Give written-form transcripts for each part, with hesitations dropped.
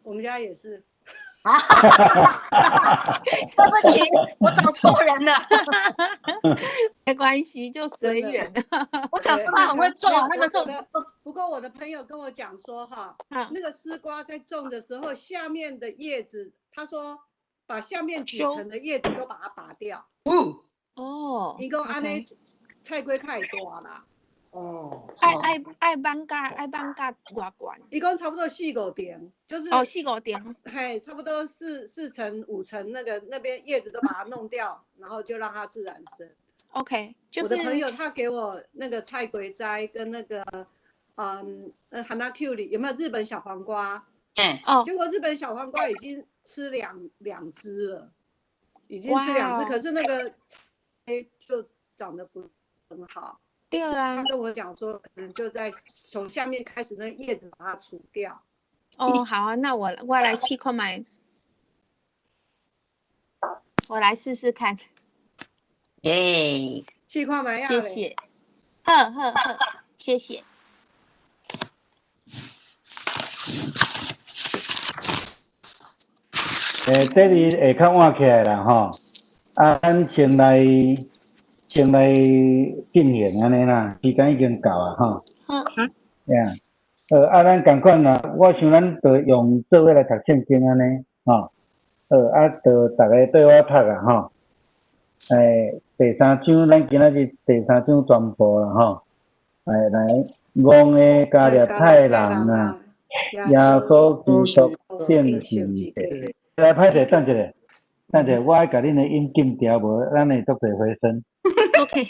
我們家也是。啊，對不起，我找錯人了。沒關係，就隨緣。我想說他很會種啊，那個時候。不過我的朋友跟我講說，哈，那個絲瓜在種的時候，下面的葉子，他說把下面幾層的葉子都把它拔掉。哦。伊講按呢菜瓜較會大啦。哦。愛愛愛挽甲愛挽甲偌懸？伊講差不多四五層，就是哦，四五層，嘿，差不多四層五層，那個那邊葉子都把它弄掉，然後就讓它自然生。 OK，就是我的朋友他給我那個菜瓜摘跟那個哈拿 Q 裡有沒有日本小黃瓜？嗯。哦。結果日本小黃瓜已經吃兩隻了，已經吃兩隻，可是那個哎就長得不很好。對啊，他跟我講說，可能就在從下面開始，那葉子把它除掉。哦，好啊，那我來試看覓，我來試試看。耶，試看覓啊？謝謝。好好好，謝謝。欸，這裡會較晚起來啦吼，啊，咱先來。先來進行按呢啦，時間已經到啊吼。好。呀，啊，咱仝款啦，我想咱就用做伙來讀聖經按呢，吼。好，啊，就逐家綴我讀啊吼。欸，第三章，咱今仔日第三章全部啦吼。欸，來，戇的加勒泰人啊，耶穌基督釘十字架。來，歹勢，等一下，等一下，我愛共恁的音禁掉，無咱會足濟回聲。 OK。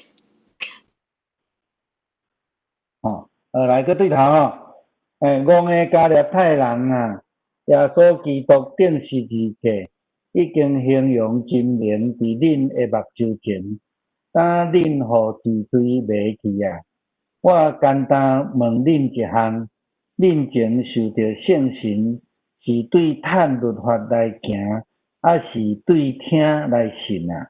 吼，來，閣對頭吼。欸，戇的加勒泰人啊，耶穌基督釘十字架，已經形容真明佇恁的目睭前，敢恁予治罪迷去啊？我簡單問恁一項：恁前受著聖神是對趁律法來行，抑是對聽來信啊？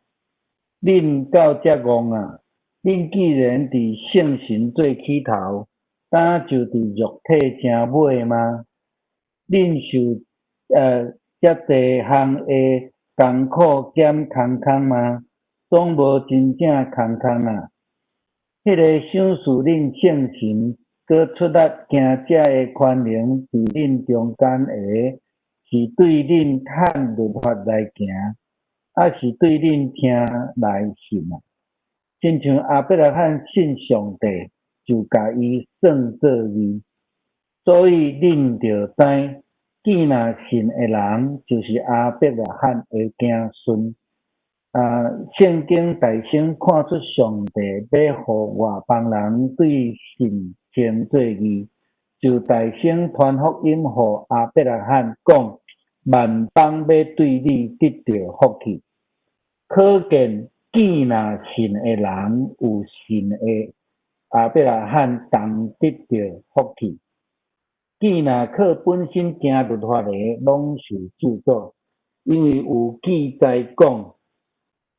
恁到遮戇啊！恁既然佇聖神做起頭，敢就佇肉體成尾嗎？恁受遮濟項的艱苦兼空空嗎？總無真正空空啊！彼個賞賜恁聖神，閣出力行這个權能佇恁中間的，是對恁趁律法來行，抑是對恁聽來信啊？親像亞伯拉罕信上帝，就共伊算做義。所以恁著知，既若信的人，就是亞伯拉罕的子孫。啊，聖經大聲看出上帝欲予外邦人對信稱做義，就大聲傳福音予亞伯拉罕講：萬邦欲對你得著福氣。可見，既若信的人有信的亞伯拉罕同得著福氣。既若靠本身行律法的，攏受咒詛，因為有記載講：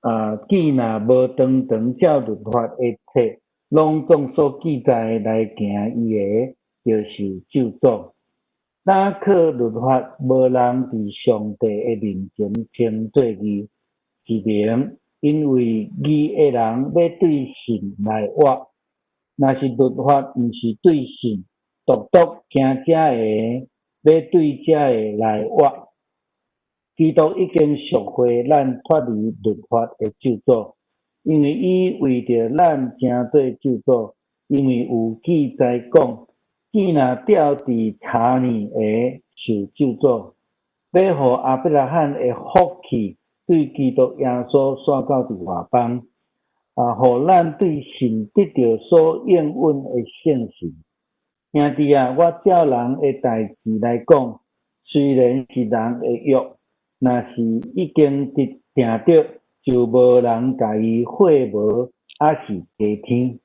啊，既若無當當照律法的冊，攏總所記載的來行伊的，就受咒詛。若靠律法，無人佇上帝的面前稱做義，是明，因為義的人欲對信來活。若是律法毋是對信，獨獨行這个，欲對這个來活。基督已經贖回咱脫離律法的咒詛，因為伊為著咱成做咒詛，因為有記載講：既若吊佇柴呢的受咒詛，欲予亞伯拉罕的福氣對基督耶穌徙到佇外邦，啊，予咱對信得著所應允的聖神。兄弟啊，我照人的代誌來講，雖然是人的約，若是已經得定著，就無人共伊廢無，抑是加添。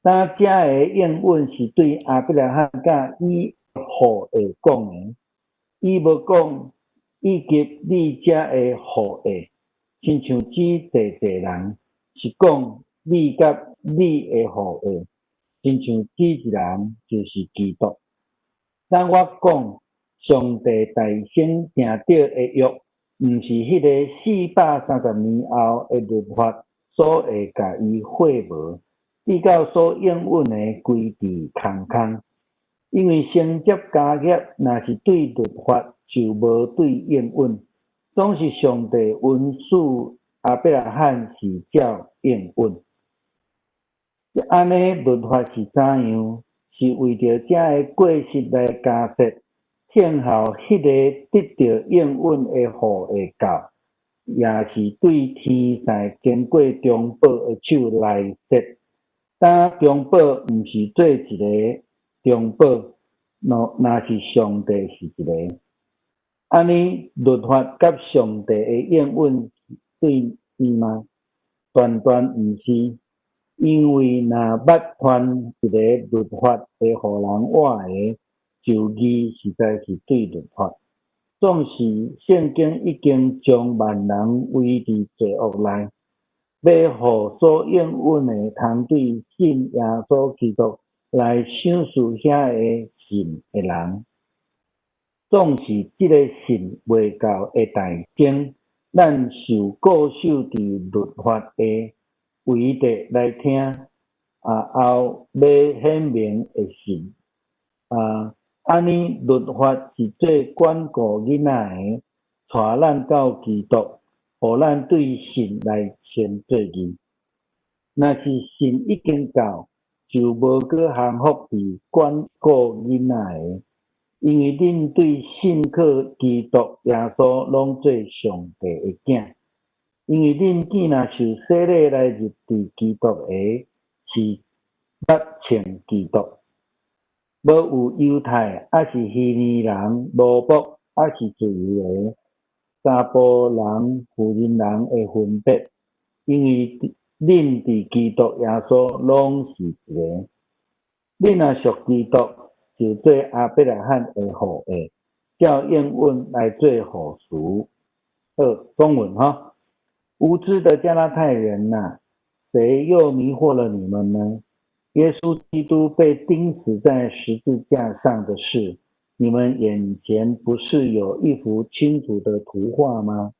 但這个應允是對亞伯拉罕佮伊後裔講的，伊無講以及你遮的後裔，親像指濟濟人，是講你佮你的後裔，親像指一人，就是基督。當我講，上帝大先訂著的約，毋是彼个430年後的律法所會共伊廢無，直到所應允的歸佇空空。因為承接家業，若是對律法，就無對應允。總是上帝恩賜亞伯拉罕是照應允。按呢律法是怎樣？是為著這个過失來加設，聽候彼个得著應允的後裔到，也是對天使經過中保的手來設。但中保毋是做一个中保，若是上帝是一个。按呢律法佮上帝的應允對佇嗎？斷斷毋是，因為若捌傳一个律法的予人活的，就義實在是對律法。總是聖經已經將萬人圍佇罪惡內，欲予所應允的通對信耶穌基督來賞賜遐个信的人。總是這个信未到的大先，咱受固守佇律法下，為著來聽後欲顯明的信。按呢律法是做管顧囡仔的，帶咱到基督，予咱對信來稱做義。若是信已經到，就無閣降服佇管顧囡仔的。因為恁對信靠基督耶穌攏做上帝的囝。因為恁既若受洗禮來入佇基督下，是捌穿基督。無有猶太，抑是希利尼人、奴僕，抑是自由的，查埔人、婦人人的分別，因為恁佇基督耶穌攏是一个。恁若屬基督，就做亞伯拉罕的後裔，照應允來做後嗣。好，中文哈。無知的加拉太人哪，誰又迷惑了你們呢？耶穌基督被釘死在十字架上的事，你們眼前不是有一幅清楚的圖畫嗎？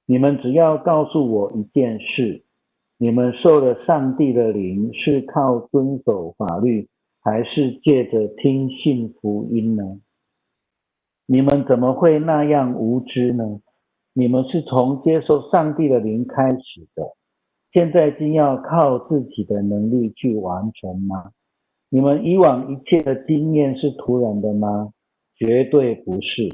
你們只要告訴我一件事：你們受了上帝的靈，是靠遵守法律，還是借著聽信福音呢？你們怎麼會那樣無知呢？你們是從接受上帝的靈開始的，現在竟要靠自己的能力去完成嗎？你們以往一切的經驗是徒然的嗎？絕對不是。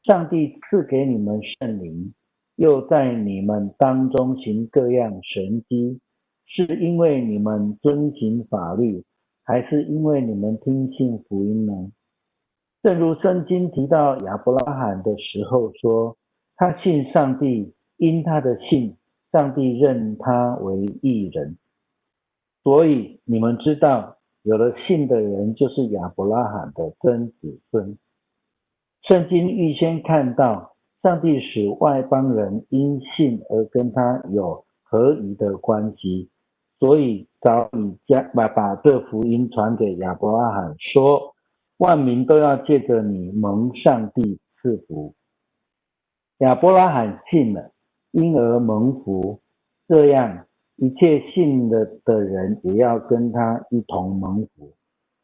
上帝賜給你們聖靈，又在你們當中行各樣神蹟，是因為你們遵行法律，還是因為你們聽信福音呢？正如聖經提到亞伯拉罕的時候說，他信上帝，因他的信，上帝認他為義人。所以你們知道，有了信的人就是亞伯拉罕的真子孫。聖經預先看到，上帝使外邦人因信而跟他有合宜的關係，所以早已將把這福音傳給亞伯拉罕，說萬民都要借著你蒙上帝賜福。亞伯拉罕信了，因而蒙福。這樣，一切信了的人也要跟他一同蒙福。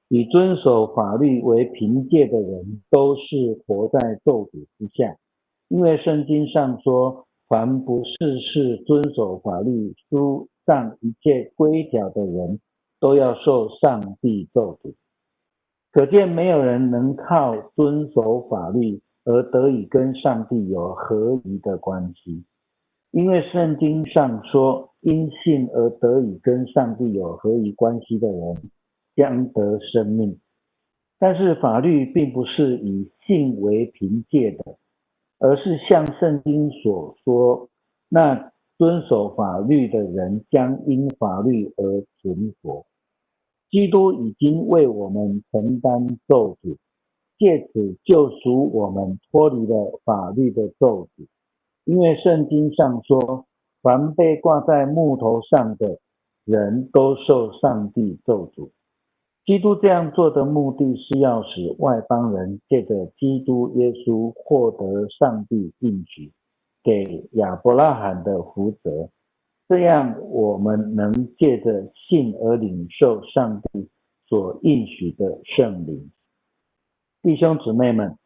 以遵守法律為憑藉的人，都是活在咒詛之下，因為聖經上說：凡不事事遵守法律書上一切規條的人，都要受上帝咒詛。可見，沒有人能靠遵守法律而得以跟上帝有合宜的關係，因為聖經上說，因信而得以跟上帝有合宜關係的人，將得生命。但是法律並不是以信為憑藉的，而是像聖經所說，那遵守法律的人將因法律而存活。基督已經為我們承擔咒詛，借此救贖我們脫離了法律的咒詛。因為聖經上說，凡被掛在木頭上的人都受上帝咒詛，基督這樣做的目的是要使外邦人借著基督耶穌獲得上帝應許給亞伯拉罕的福澤，這樣我們能借著信而領受上帝所應許的聖靈。弟兄姊妹們，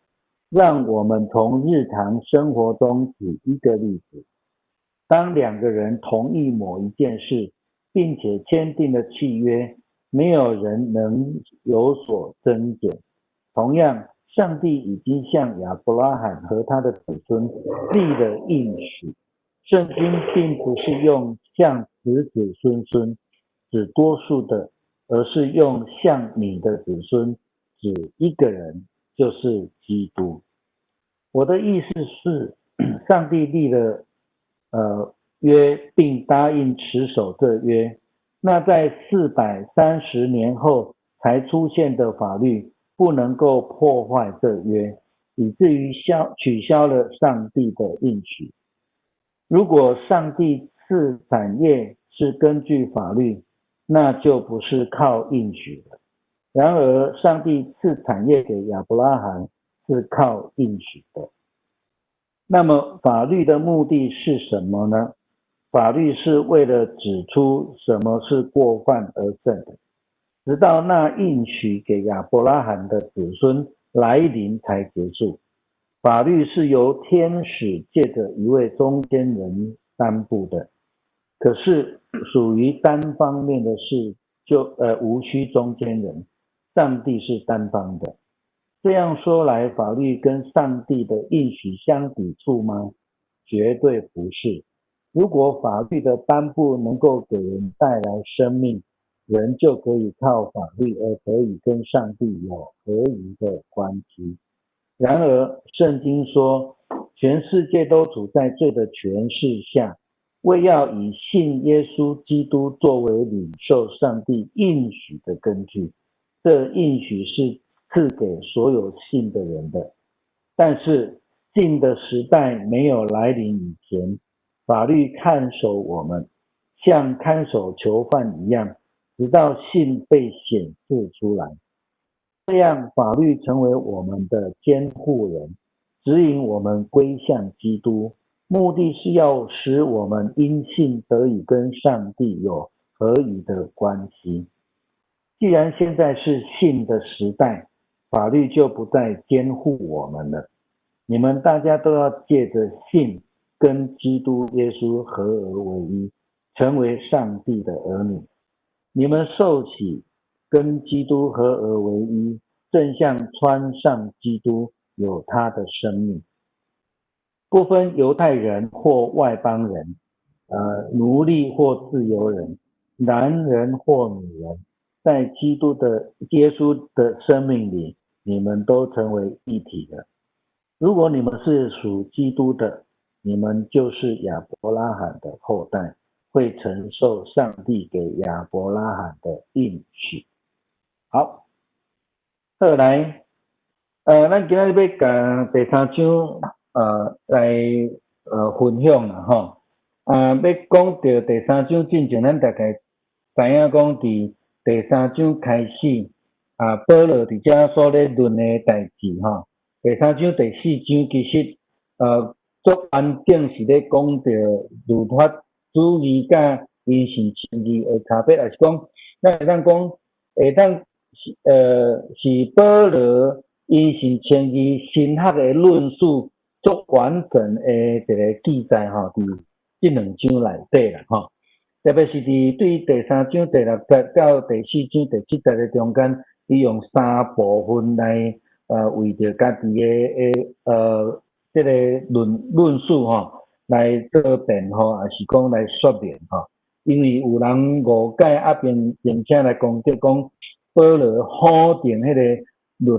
讓我們從日常生活中舉一個例子：當兩個人同意某一件事，並且簽訂了契約，沒有人能有所增減。同樣，上帝已經向亞伯拉罕和他的子孫立了應許。聖經並不是用向子子孫孫指多數的，而是用向你的子孫指一個人，就是基督。我的意思是，上帝立了約，並答應持守這約。那在430年後才出現的法律，不能夠破壞這約，以至於取消了上帝的應許。如果上帝賜產業是根據法律，那就不是靠應許了。然而，上帝賜產業給亞伯拉罕是靠應許的。那麼，法律的目的是什麼呢？法律是為了指出什麼是過犯而設的，直到那應許給亞伯拉罕的子孫來臨才結束。法律是由天使借著一位中間人頒布的，可是屬於單方面的事就無需中間人，上帝是單方的。這樣說來，法律跟上帝的應許相抵觸嗎？絕對不是。如果法律的頒布能夠給人帶來生命，人就可以靠法律而得以跟上帝有合宜的關係。然而，聖經說，全世界都處在罪的權勢下，為要以信耶穌基督作為領受上帝應許的根據。這應許是賜給所有信的人的。但是，信的時代沒有來臨以前，法律看守我們，像看守囚犯一樣，直到信被顯示出來。這樣，法律成為我們的監護人，指引我們歸向基督，目的是要使我們因信得以跟上帝有合宜的關係。既然現在是信的時代，法律就不再監護我們了。你們大家都要借著信跟基督耶穌合而為一，成為上帝的兒女。你們受洗跟基督合而為一，正像穿上基督有他的生命。不分猶太人或外邦人，奴隸或自由人，男人或女人，在基督的耶穌的生命裡，你們都成為一體的。如果你們是屬基督的，你們就是亞伯拉罕的後代，會承受上帝給亞伯拉罕的應許。好，好來，咱今仔日欲共第三章來分享啦吼。啊，欲講著第三章進前，咱大概知影講佇第三章開始，啊，保羅佇遮所咧論的代誌吼。第三章、第四章其實，足完整是咧講著律法主義佮因信稱義的差別，抑是講，咱會當講，會當是保羅因信稱義神學的論述足完整的一個記載吼，佇這兩章內底啦吼。特別是佇對第三章第六節到第四章第七節的中間，伊用三部分來為著家己的這个論述吼，來做辯護，抑是講來說明吼。因為有人誤解啊，並且來攻擊講保羅否定彼個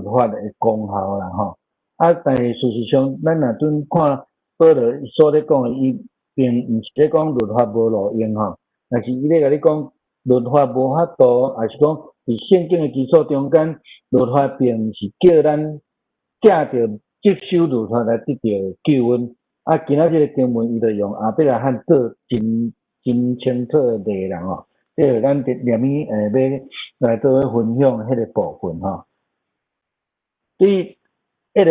律法的功效啦吼。啊，但是事實上，咱若準看保羅所咧講的，伊並毋是咧講律法無路用吼，但是伊咧共你講律法無法度，抑是講佇聖經的基礎中間，律法並毋是叫咱藉著執守律法來得著救恩。啊，今仔這个經文伊就用亞伯拉罕做真真清楚的例啦吼。這個咱佇念伊欲來做伙分享彼個部分吼。對彼個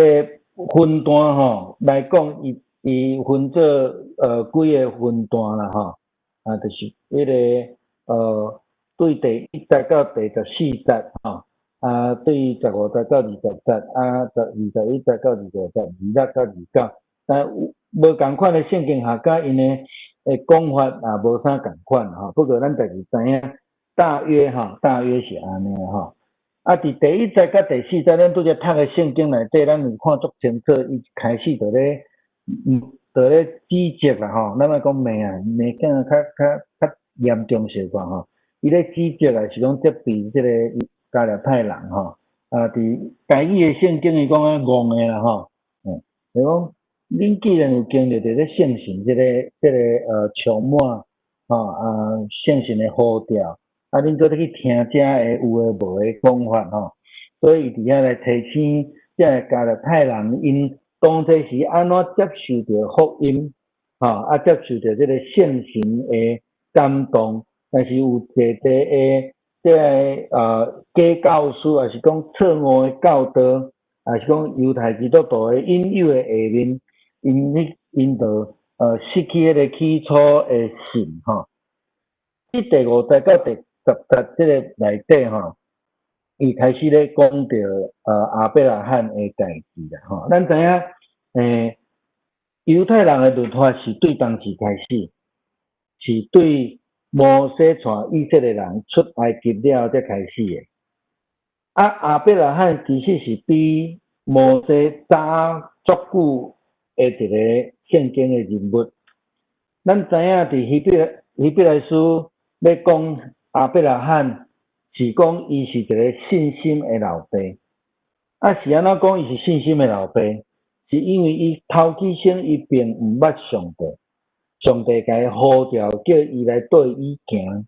分段吼來講，伊伊分做幾个分段啦吼，啊，就是彼個對第一節到第14節吼，啊，對15節到20節，啊，21節到25節，26到29，但有無仝款的聖經學家𪜶的講法也無啥仝款吼，不過咱家己知影，大約吼，大約是按呢吼。啊，佇第一節佮第四節，咱拄才讀的聖經內底，咱有看足清楚，伊開始就咧，就咧指責啦吼。咱莫講罵啊，罵較較較較嚴重小可吼。伊咧指責啊，是講責備這个加勒泰人吼。啊，佇台語的聖經伊講較戇的啦吼，就講恁既然有經歷著咧聖神這个充滿，吼啊，聖神的呼召。啊，恁閣咧去聽遮个有的無的講法吼，所以伊佇遐來提醒遮个加勒泰人，𪜶當初是按怎接受著福音，吼，啊，接受著這个聖神的感動，但是有濟濟的這个假教師，抑是講錯誤的教導，抑是講猶太基督徒的引誘的下面，𪜶去𪜶就失去彼个起初的信吼。這第五節到第10節這个內底吼，伊開始咧講著亞伯拉罕的代誌啦吼。咱知影，猶太人的律法是對當時開始，是對摩西帶以色列人出埃及了後才開始的。啊，亞伯拉罕其實是比摩西早足久的一个聖經的人物。咱知影佇希伯來書欲講亞伯拉罕，是講伊是一个信心的老爸。啊，是按怎講伊是信心的老爸？是因為伊頭起先伊並毋捌上帝，上帝共伊呼召叫伊來綴伊行。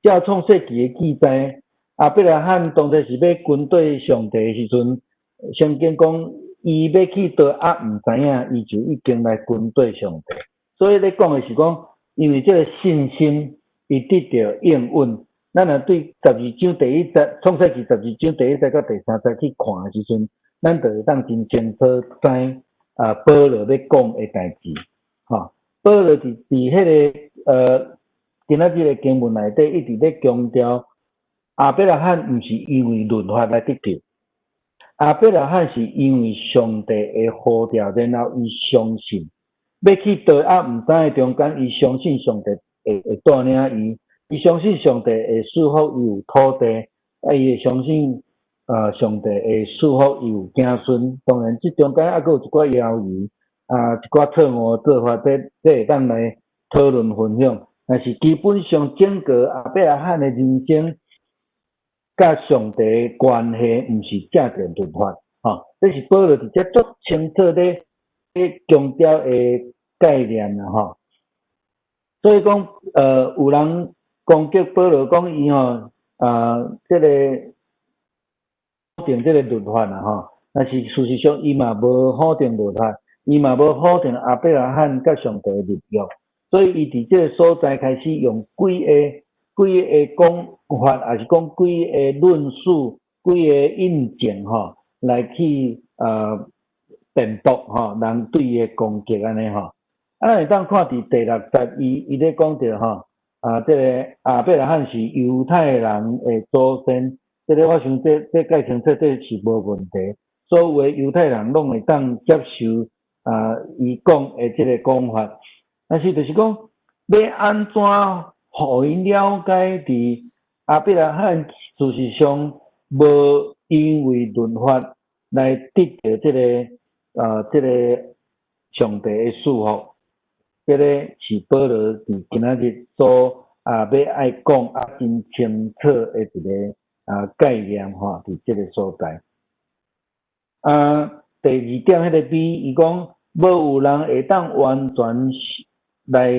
照創世紀的記載，亞伯拉罕當初是欲跟綴上帝的時陣，聖經講伊欲去佗猶毋知影，伊就已經來跟綴上帝。所以咧講的是講，因為這个信心，伊得著應允。咱若對十二章第一節，創世記十二章第一節到第三節去看的時陣，咱就會當真清楚知啊，保羅欲講的代誌。吼，保羅佇佇彼个今仔日的經文內底，一直咧強調，亞伯拉罕毋是因為律法來得救，亞伯拉罕是因為上帝的呼召，然後伊相信，欲去佗猶毋知的中間，伊相信上帝會會帶領伊。伊相信上帝會賜福伊有土地，啊，伊會相信上帝會賜福伊有子孫。當然，這中間猶閣有一寡謠言，啊，一寡錯誤的做法，這這會當來討論分享。但是基本上，整個亞伯拉罕的人生，佮上帝的關係，毋是藉著律法，吼，這是保羅佇遮足清楚咧咧強調的概念啦，吼。所以講，有人攻擊保羅講伊吼，啊，這个否定這个律法啦，吼，但是事實上伊嘛無否定律法，伊嘛無否定亞伯拉罕佮上帝的立約，所以伊佇這个所在開始用幾个幾个講法，抑是講幾个論述、幾个印證吼，來去辯駁吼人對伊的攻擊按呢吼。啊，咱會當看佇第六節，伊伊咧講著吼。啊，這个亞伯拉罕是猶太人的祖先，這个我想這這解清楚，這是無問題。所有的猶太人攏會當接受啊，伊講的這个講法。但是就是講，欲按怎予𪜶了解，佇亞伯拉罕事實上無因為律法來得著這个這个上帝的賜福。這个是保羅佇今仔日所欲愛講啊真清楚的一个概念吼，佇這个所在。啊，第二點，彼个 B，伊講無有人會當完全來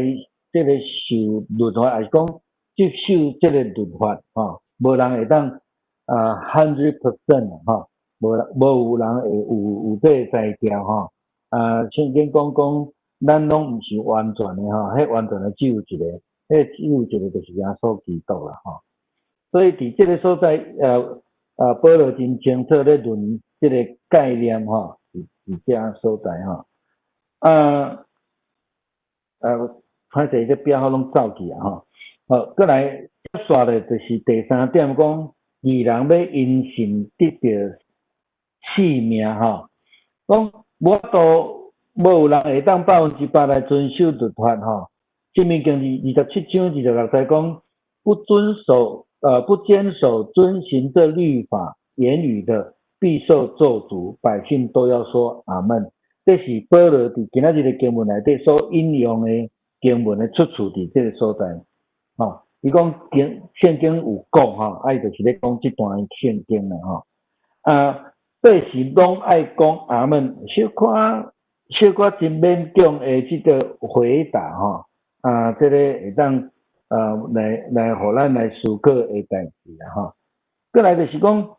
這个受律法，抑是講接受這个律法吼，無人會當100% 吼，無無有人會有有這个才調吼。啊，聖經講講，咱攏毋是完全的吼，彼完全的只有一个。彼個只有一個就是耶穌基督啦吼。所以佇這个所在，保羅真清楚咧論這个概念吼，佇這所在吼。啊，歹勢這表攏走去啊吼。好，閣來接續咧，就是第三點講，義人欲因信得著性命吼。講無法度，無有人會當100%來遵守律法吼。申命記27章26節講，不堅守遵行這律法言語的，必受咒詛，百姓都要說阿門。這是保羅佇今仔日的經文內底所引用的經文的出處佇這个所在。吼，伊講經聖經有講吼，啊伊就是咧講這段聖經啦吼。啊，百姓攏愛講阿門，小可小可真勉強的這个回答吼。啊，這个會當來予咱來思考的代誌啦吼。閣來就是講，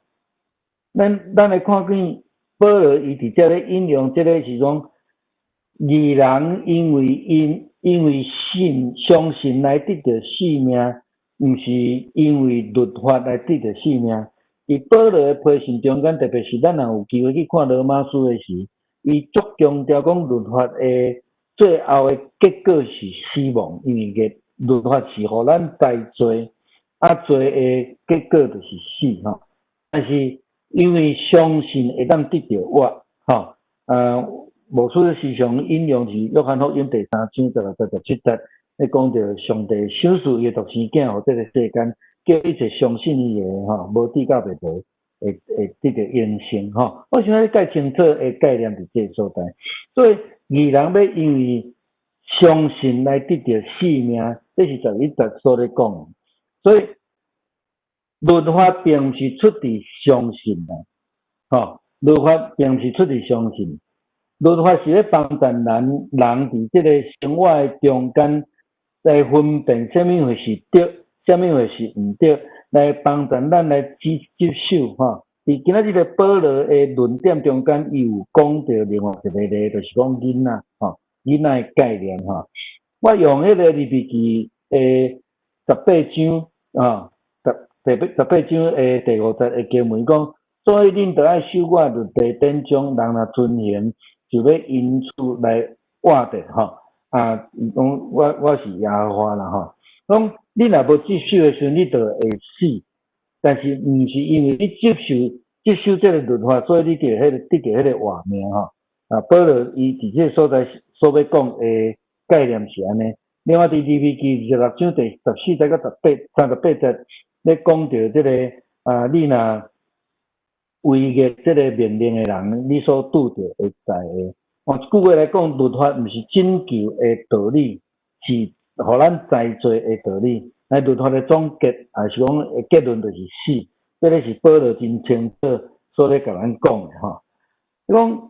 咱來看見保羅伊佇遮咧引用這个是講，義人因為信相信來得著性命，毋是因為律法來得著性命。佇保羅的批信中間，特別是咱若有機會去看羅馬書的時，伊足強調講律法的最後的結果是死亡，因為個律法是予咱栽罪，啊罪的結果就是死吼。但是因為相信會當得著活，吼，牧師時常引用是約翰福音第三章16節17節，咧講著上帝賞賜伊的獨生囝予這个世間，叫一切相信伊的吼，無至到滅亡，會得著永生吼。我想欲較清楚的概念佇這个所在，所以義人欲因為相信來得著性命，這是11節所咧講。所以律法並毋是出佇相信啦，吼，律法並毋是出佇相信，律法是咧幫助咱人佇這个生活的中間來分辨啥物貨是對，啥物貨是毋對，來幫助咱來執守吼。佇今仔日个保羅的論點中間，伊有講著另外一个例，就是講囡仔吼，囡仔的概念吼。我用彼个利未記的十八章啊，十八章的第五節的經文講，所以恁著愛守我律例典章，人若遵行，就欲因此來活著吼。啊，伊講我是耶和華啦吼。講你若無執守的時陣，你就會死。但是毋是因為你執守這个律法，所以你就彼個得著彼个活命吼。啊，保羅伊佇這个所在所欲講的概念是按呢。另外，佇利未記26章第14節到38節，咧講著這个啊，你若違逆這个命令的人，你所拄著會在的。換一句話來講，律法毋是拯救的道理，是予咱栽罪的道理。那律法的總結，抑是講結論就是死。這个是保羅真清楚所咧共咱講的吼。伊講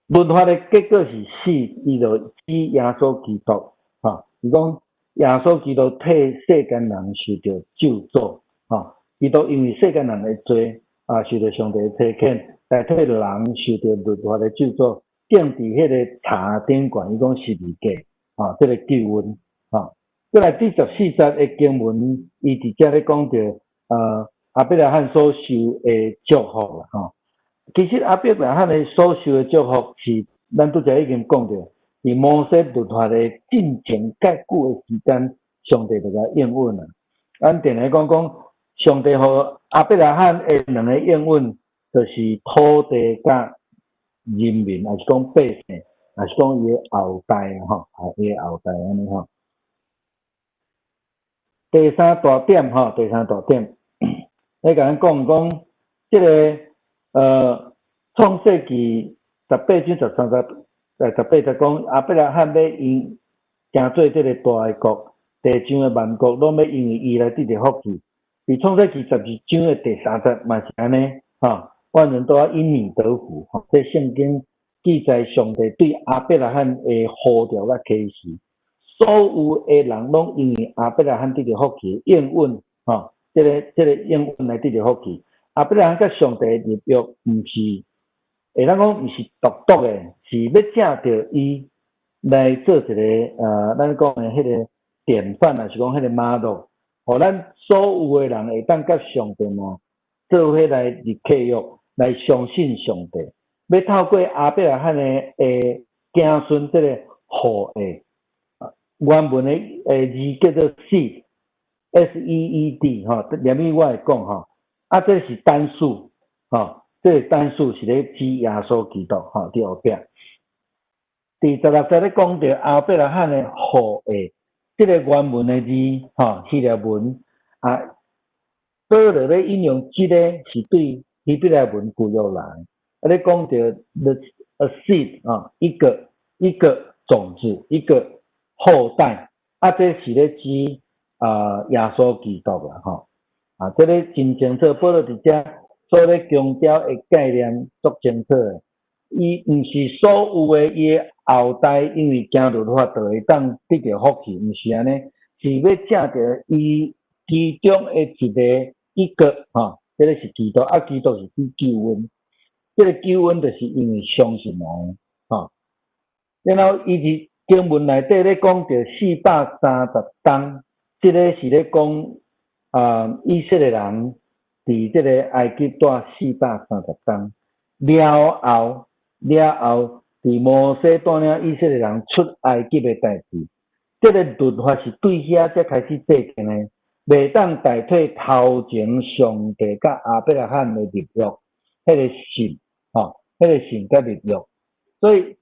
律法的結果是死，伊就指耶穌基督吼。伊講耶穌基督替世間人受著咒詛，吼。基督因為世間人的罪啊，受著上帝的差遣，來替人受著律法的咒詛，釘佇彼个柴頂懸，伊講十字架，吼，這个救恩，吼。閣來第十四節的經文，伊佇遮咧講著，亞伯拉罕所受的祝福啦，吼。其實亞伯拉罕的所受的祝福是，咱拄才已經講著，佇摩西律法的進前較久的時間，上帝就共應允啦。咱定來講講，上帝予亞伯拉罕的兩个應允，就是土地佮人民，抑是講百姓，抑是講伊的後代吼，伊的後代按呢吼。第三大點吼，第三大點，咧共咱講講，這个創世記十八章13節，18節講亞伯拉罕欲因成做這个大的國，地上的萬國攏欲因為伊來得著福氣。佇創世記12章的第三節嘛是按呢，吼，萬人都要因你得福。吼，這聖經記載上帝對亞伯拉罕的呼召佮啟示，所有的人攏因為亞伯拉罕得著福氣，應允，吼，這个應允來得著福氣。亞伯拉罕佮上帝立約，毋是，會當講毋是獨獨的，是欲藉著伊來做一个咱講的彼个典範，抑是講彼個 model，予咱所有的人會當佮上帝嘛做伙來立契約，來相信上帝。欲透過亞伯拉罕的子孫這个後裔，原文的字叫做 seed，S E E D 吼，連續我會講吼，啊，這是單數，吼，這个單數是咧指耶穌基督吼，佇後壁。佇16節咧講著亞伯拉罕的後裔，這个原文的字吼，希臘文啊，保羅咧引用這个是對希伯來文舊約來，啊咧講著 the a seed 啊，一個一個種子，一個後代，啊，這是咧指啊耶穌基督啦，吼，啊，這个真清楚，保羅佇遮所咧強調的概念足清楚的，伊毋是所有的伊的後代，因為行律法就會當得著福氣，毋是按呢，是欲藉著伊其中的一个一個，吼，這个是基督，啊，基督是指救恩，這个救恩就是因為相信來的，吼。然後伊佇經文內底咧講著430冬，這个是咧講啊，以色列人佇這个埃及蹛四百三十冬了後，了後，佇摩西帶領以色列人出埃及的代誌，這个律法是對遐才開始制定的，袂當代替頭前上帝佮亞伯拉罕的立約，彼个信，吼，彼个信佮立約，所以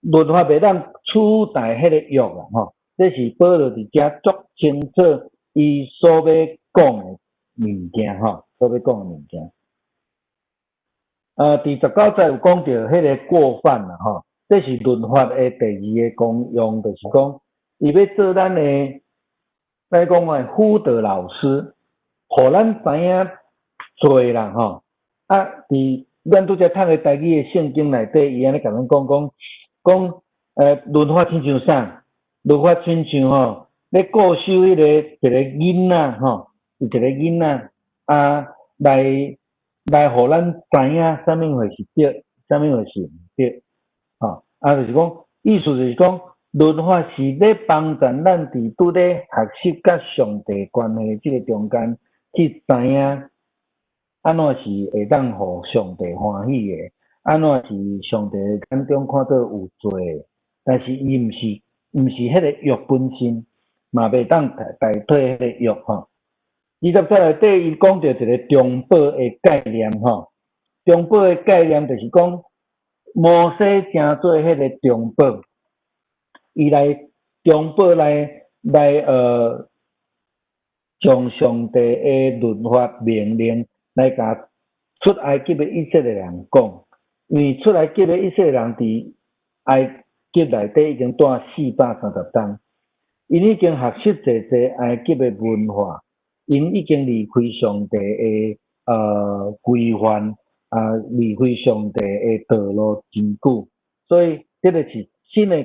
律法袂當取代彼個約啦，吼，這是保羅佇遮足清楚伊所欲講的物件，吼，所欲講的物件。佇19節有講著彼个過犯啦，吼，這是律法的第二个功用，就是講伊欲做咱的，來講的輔導老師，予咱知影罪啦，吼。啊，佇咱拄才讀的台語的聖經內底，伊按呢共咱講講講，律法親像啥？律法親像吼，咧顧守彼个一个囡仔吼，一个囡仔啊，來予咱知影啥物貨是對，啥物貨是毋對，吼啊，就是講，意思就是講，律法是咧幫助咱佇拄咧學習佮上帝關係這个中間去知影，按怎是會當予上帝歡喜的，按怎是上帝眼中看做有罪的，但是伊毋是彼个約本身，嘛袂當代替彼個約吼。20節內底，伊講著一个中保的概念吼，中保的概念就是講，摩西成做彼个中保，伊來中保來將上帝的律法命令來共出埃及的以色列人講，因為出埃及的以色列人佇埃及內底已經蹛430冬，𪜶已經學習濟濟埃及的文化。𪜶已經離開上帝的規範，啊，離開上帝的道路真久，所以這个是新的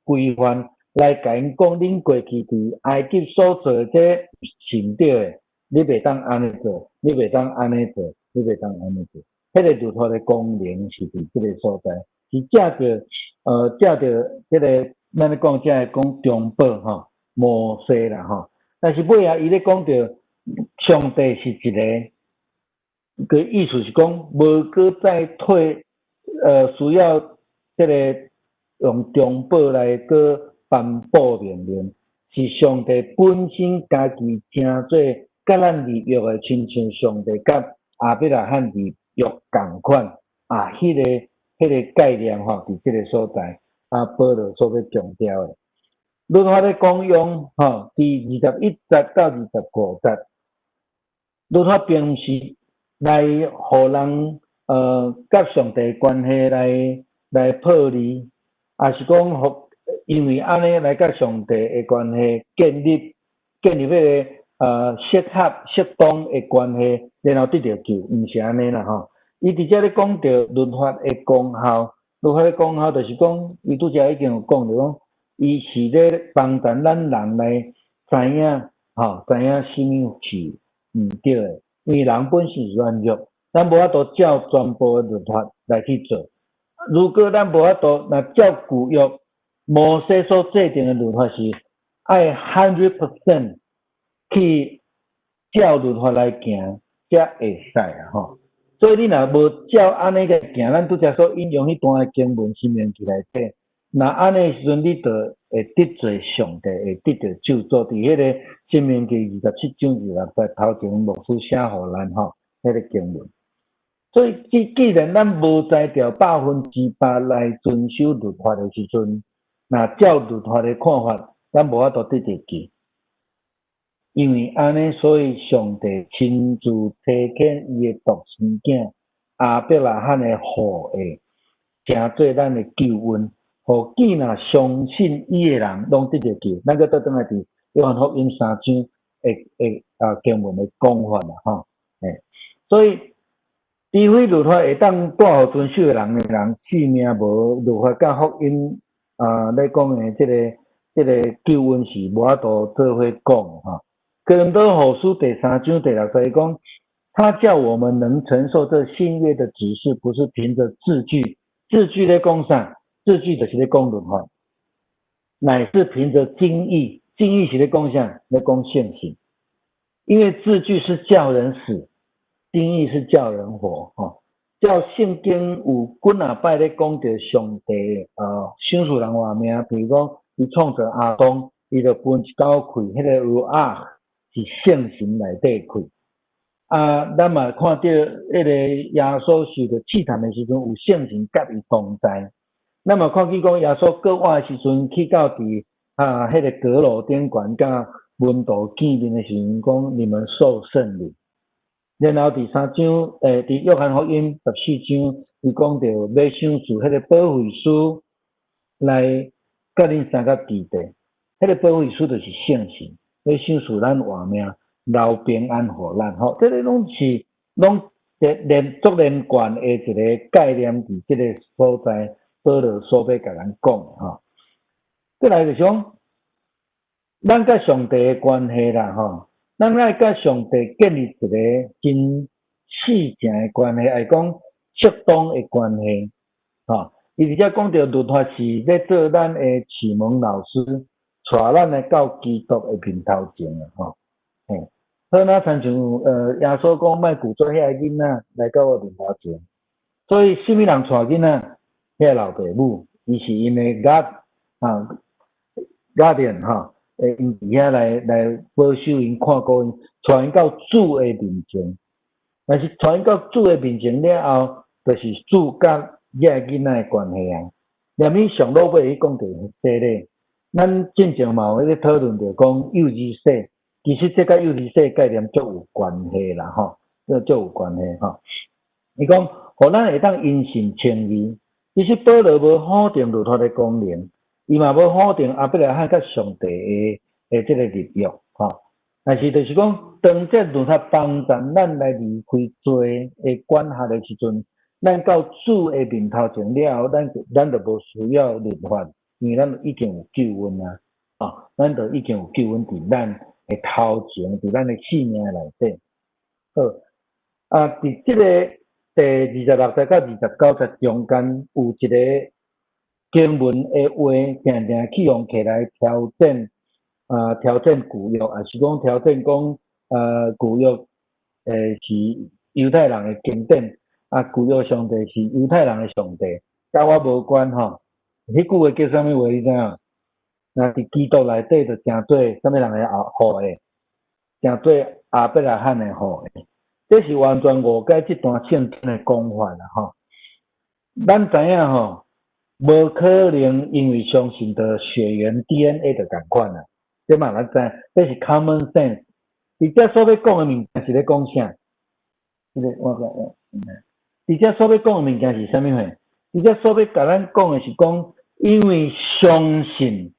規範來共𪜶講，恁過去佇埃及所做的這是毋對的，你袂當按呢做，你袂當按呢做，你袂當按呢做。彼个律法的功能是佇這个所在，是藉著這个咱咧講，這个講中保吼，摩西啦吼，但是尾仔伊咧講著上帝是一个，个意思是講無閣再退，需要這个用中保來閣頒布命令，是上帝本身家己成做佮咱立約的，親像上帝佮亞伯拉罕立約仝款啊，彼个概念吼，佇這个所在，啊，保羅所欲強調的。律法的功用吼，佇21節到25節。律法並毋是來予人佮上帝關係來破離，抑是講予因為按呢來佮上帝的關係建立彼个適合適當的關係，然後得著救，毋是按呢啦吼。伊佇遮咧講著律法的功效，律法的功效就是講，伊拄才已經有講著講，伊是咧幫助咱人來知影，吼，知影啥物是毋對的，因為人本身是軟弱，咱無法度照全部的律法來去做。如果咱無法度，若照舊約摩西所制定的律法是愛 100% 去照律法來行，才會使啊吼。所以你若無照按呢個行，咱拄才所引用彼段的經文申命記內底，若按呢時陣，你就會得罪上帝，會得著咒詛。佇彼個申命記27章26節，頭前牧師寫予咱吼，彼個經文。所以既然咱無才調100%來遵守律法的時陣，若照律法的看法，咱無法度得著救。因為按呢，所以上帝親自差遣伊的獨生囝亞伯拉罕的後裔，成做咱的救恩，予既若相信伊的人，攏得著救。咱閣倒轉來佇約翰福音三章的經文的講法啦，吼，所以除非律法會當帶予遵守的人，性命無律法佮福音咧講的這個救恩是無法度做伙講吼。哥林多後書第三章第六節講，他叫我們能承受這新約的職事，不是憑着字句，字句咧講啥？字句就是咧講律法，乃是憑着經意，經意是咧講啥？咧講信心。因為字句是叫人死，經意是叫人活。吼，照聖經有幾若擺咧講著上帝賞賜人活命，比如講伊創造亞當，伊就噴一口氣，彼個 ruach 是聖神內底氣。啊，咱嘛看著彼個耶穌受著試探的時陣，有聖神佮伊同在。咱嘛看見講耶穌過活的時陣，去到佇彼個閣樓頂懸佮門徒見面的時陣，講你們受聖靈。然後第三章，佇約翰福音14章，伊講著欲賞賜彼個保惠師來佮恁相佮佇咧，彼個保惠師就是聖神，欲賞賜咱活命，留平安予咱。吼，這個攏是攏連足連貫的一個概念，佇這個所在，保羅所欲共咱講的吼。過來就是講，咱佮上帝的關係啦，吼。咱愛佮上帝建立一個真細正的關係，愛講適當的關係，吼。伊直接講著律法是咧做咱的啟蒙老師，帶咱來到基督的面頭前啊，吼。嘿，好，若親像耶穌講莫拒絕遐個囡仔來到我面頭前，所以啥物人帶囡仔？遐老爸母，伊是𪜶的 guard 啊，guardian 吼。𪜶佇遐來保守𪜶、看顧𪜶，帶𪜶到主的面前。但是帶𪜶到主的面前了後，就是主佮遐個囡仔的關係啊。連伊上老尾去講著這個，咱進前嘛有彼個討論著講幼兒洗，其實這佮幼兒洗概念足有關係啦，吼，這足有關係吼。伊講，予咱會當因信稱義，其實保羅無否定律法的功能。伊嘛無否定亞伯拉罕佮上帝的這個立約，吼。但是就是講，當這律法幫助咱來離開罪的管轄的時陣，咱到主的面頭前了後，咱就無需要律法，因為咱已經有救恩啊，咱就已經有救恩佇咱的頭前，佇咱的性命內底。好，啊，佇這個第26節到29節中間有一個經文的話，定定去用起來挑戰，挑戰舊約，抑是講挑戰講，舊約是猶太人的經典，啊，舊約上帝是猶太人的上帝，佮我無關吼。彼句話叫啥物話？你知影？若佇基督內底就成做啥物人的後裔，成做亞伯拉罕的後裔。這是完全誤解這段聖經的講法啦吼。咱知影吼，無可能因為相信著血緣 DNA 就仝款啦，這嘛咱知，這是 common sense。佇遮所欲講的物件是咧講啥？這個我講，佇遮所欲講的物件是啥物貨？佇遮所欲共咱講的是講，因為相信，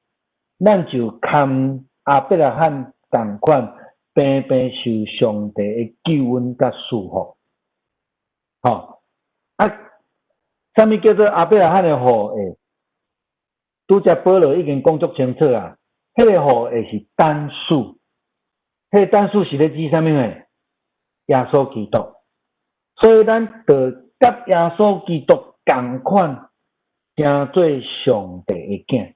咱就堪亞伯拉罕仝款，平平受上帝的救恩佮祝福。吼啊！啥物叫做亞伯拉罕的後裔？拄才保羅已經講足清楚啊！彼個後裔是單數，彼個單數是咧指啥物貨？耶穌基督。所以咱就佮耶穌基督仝款，成做上帝的囝。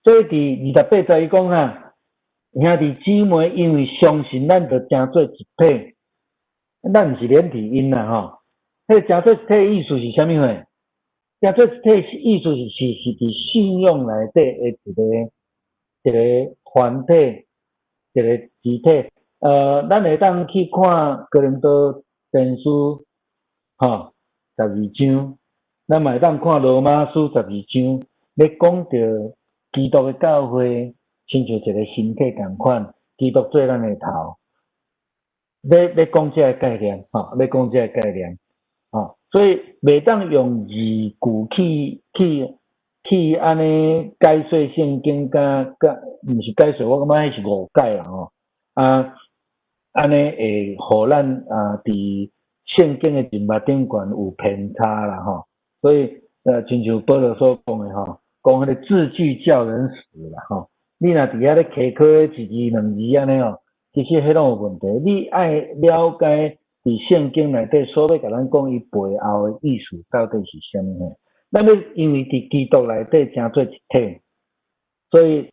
所以佇28節伊講啥？兄弟姊妹，因為相信咱就成做一體，咱毋是連體嬰啦吼。彼個成做一體意思是啥物貨？成做一體意思是佇信仰內底的一個團體，一個集體。咱會當去看哥林多前書，吼，十二章，咱嘛會當看羅馬書十二章，咧講著基督的教會，親像一個身體仝款，基督做咱的頭。咧講這個概念，吼，咧講這個概念，吼，所以袂當用字句去按呢解說聖經，佮毋是解說，我感覺彼是誤解啦吼。啊，按呢會予咱啊，佇聖經的認捌頂懸有偏差啦吼。所以，親像保羅所講的吼，講彼個字句叫人死啦吼。你若佇遐咧溪考一字兩字按呢吼，其實彼攏有問題。你愛了解佇聖經內底所欲共咱講伊背後的意思到底是啥物貨。咱欲因為佇基督內底成做一體，所以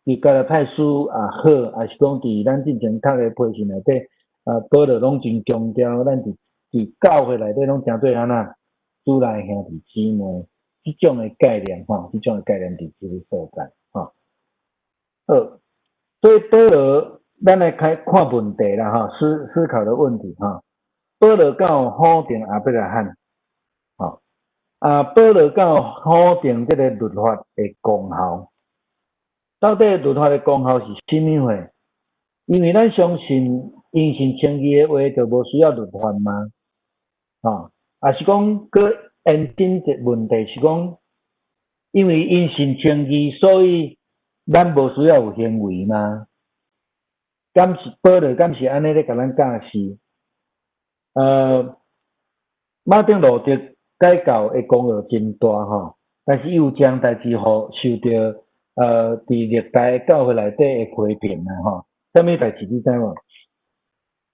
佇加拉太書也好，抑是講佇咱進前讀的批信內底，啊，保羅攏真強調，咱佇教會內底攏成做按怎？主內兄弟姊妹，這種的概念吼，這種的概念佇這个所在吼。好，所以保羅，咱來開看問題啦吼，思考的問題吼。保羅敢有否定亞伯拉罕？吼，啊，保羅敢有否定這个律法的功效？到底律法的功效是啥物貨？因為咱相信因信稱義的話，就無需要律法嗎？吼，抑是講閣延伸一個問題是講，因為因信稱義，所以咱無需要有行為嗎？敢是保羅敢是按呢咧共咱教示？馬丁路德改教的功勞真大吼，但是伊有一項代誌，予受著佇歷代教會內底的批評啊吼。啥物代誌你知無？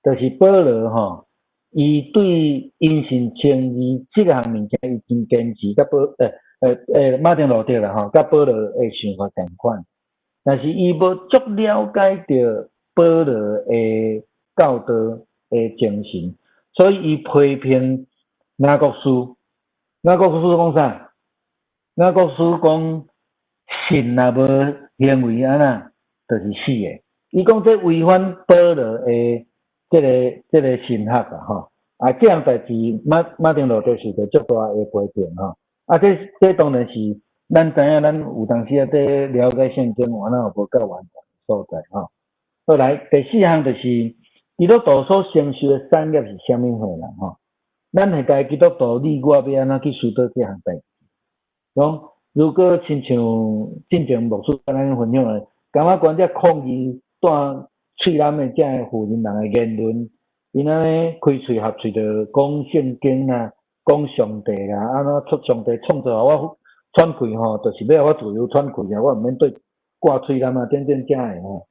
就是保羅吼，伊對因信稱義這項物件，伊真堅持，佮馬丁路德啦吼，佮保羅的想法仝款，但是伊無足了解著保羅的教導的精神，所以伊批評雅各書。雅各書講啥？雅各書講信若無行為按怎，就是死的。伊講這違反保羅的這個神學啊吼。啊，這項代誌馬丁路德受著足大的批評吼。啊，這當然是咱知影，咱有當時啊佇了解聖經，原來有無夠完全的所在吼。好來，第四項就是基督徒所承受的產業是啥物貨啦吼？咱現在基督徒，你我欲按怎去思考這項代誌？講如果親像進前牧師共咱分享的，感覺觀這抗議帶喙罨的這个婦人人的言論，𪜶按呢開喙合喙就講聖經啦，講上帝啦，按怎出上帝創造予我喘氣吼，就是欲予我自由喘氣啊，我毋免對掛喙罨啊，等等遮个吼。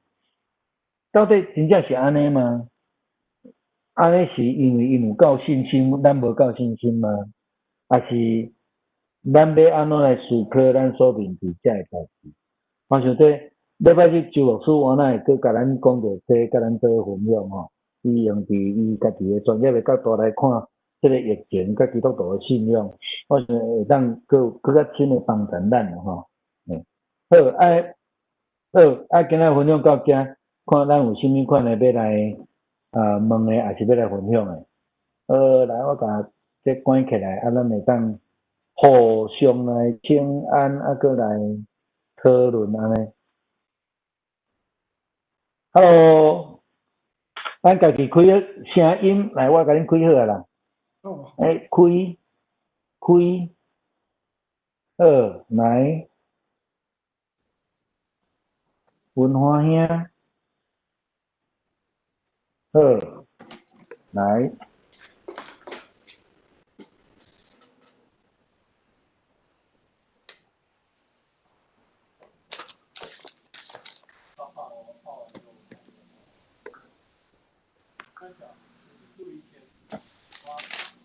到底真正是按呢嗎？按呢是因為𪜶有夠信心，咱無夠信心嗎？抑是咱欲按怎來思考咱所面對這个代誌？我想這禮拜日周牧師原來會閣共咱講著這，共咱做分享吼。伊用佇伊家己的專業的角度來看這个疫情佮基督徒的信仰，我想會當閣閣較深的幫助咱吼。好，啊，好，啊，今仔分享到遮，看咱有啥物款的欲來啊問的，抑是欲來分享的。好，來我共這關起來，啊，咱會當互相來請安，啊，閣來討論按呢。Hello，咱家己開好聲音，來，我共恁開好啊啦。哦。欸，開，開，好，來，文華兄，好，來。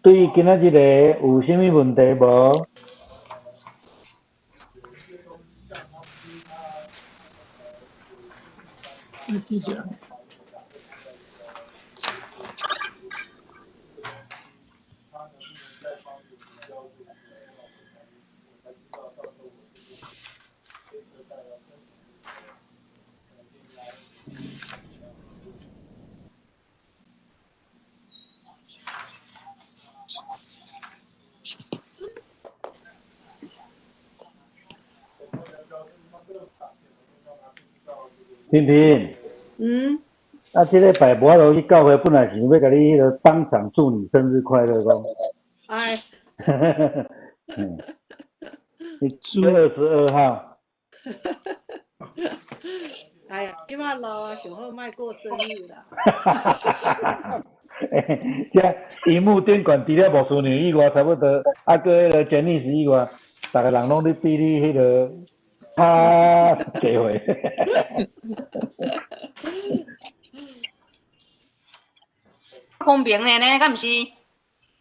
對今仔日个有啥物問題無？你记者。平平，嗯，啊，這禮拜無法度去教會，本來是欲共你彼个當場祝你生日快樂講。哎，嗯，你7月22號。哎呀，這擺老啊，想好莫過生日啦。欸，這螢幕頂懸除了牧師娘以外，差不多啊，閣彼个詹妮斯以外，逐个人攏咧比你彼个較濟歲。方便的呢，敢毋是？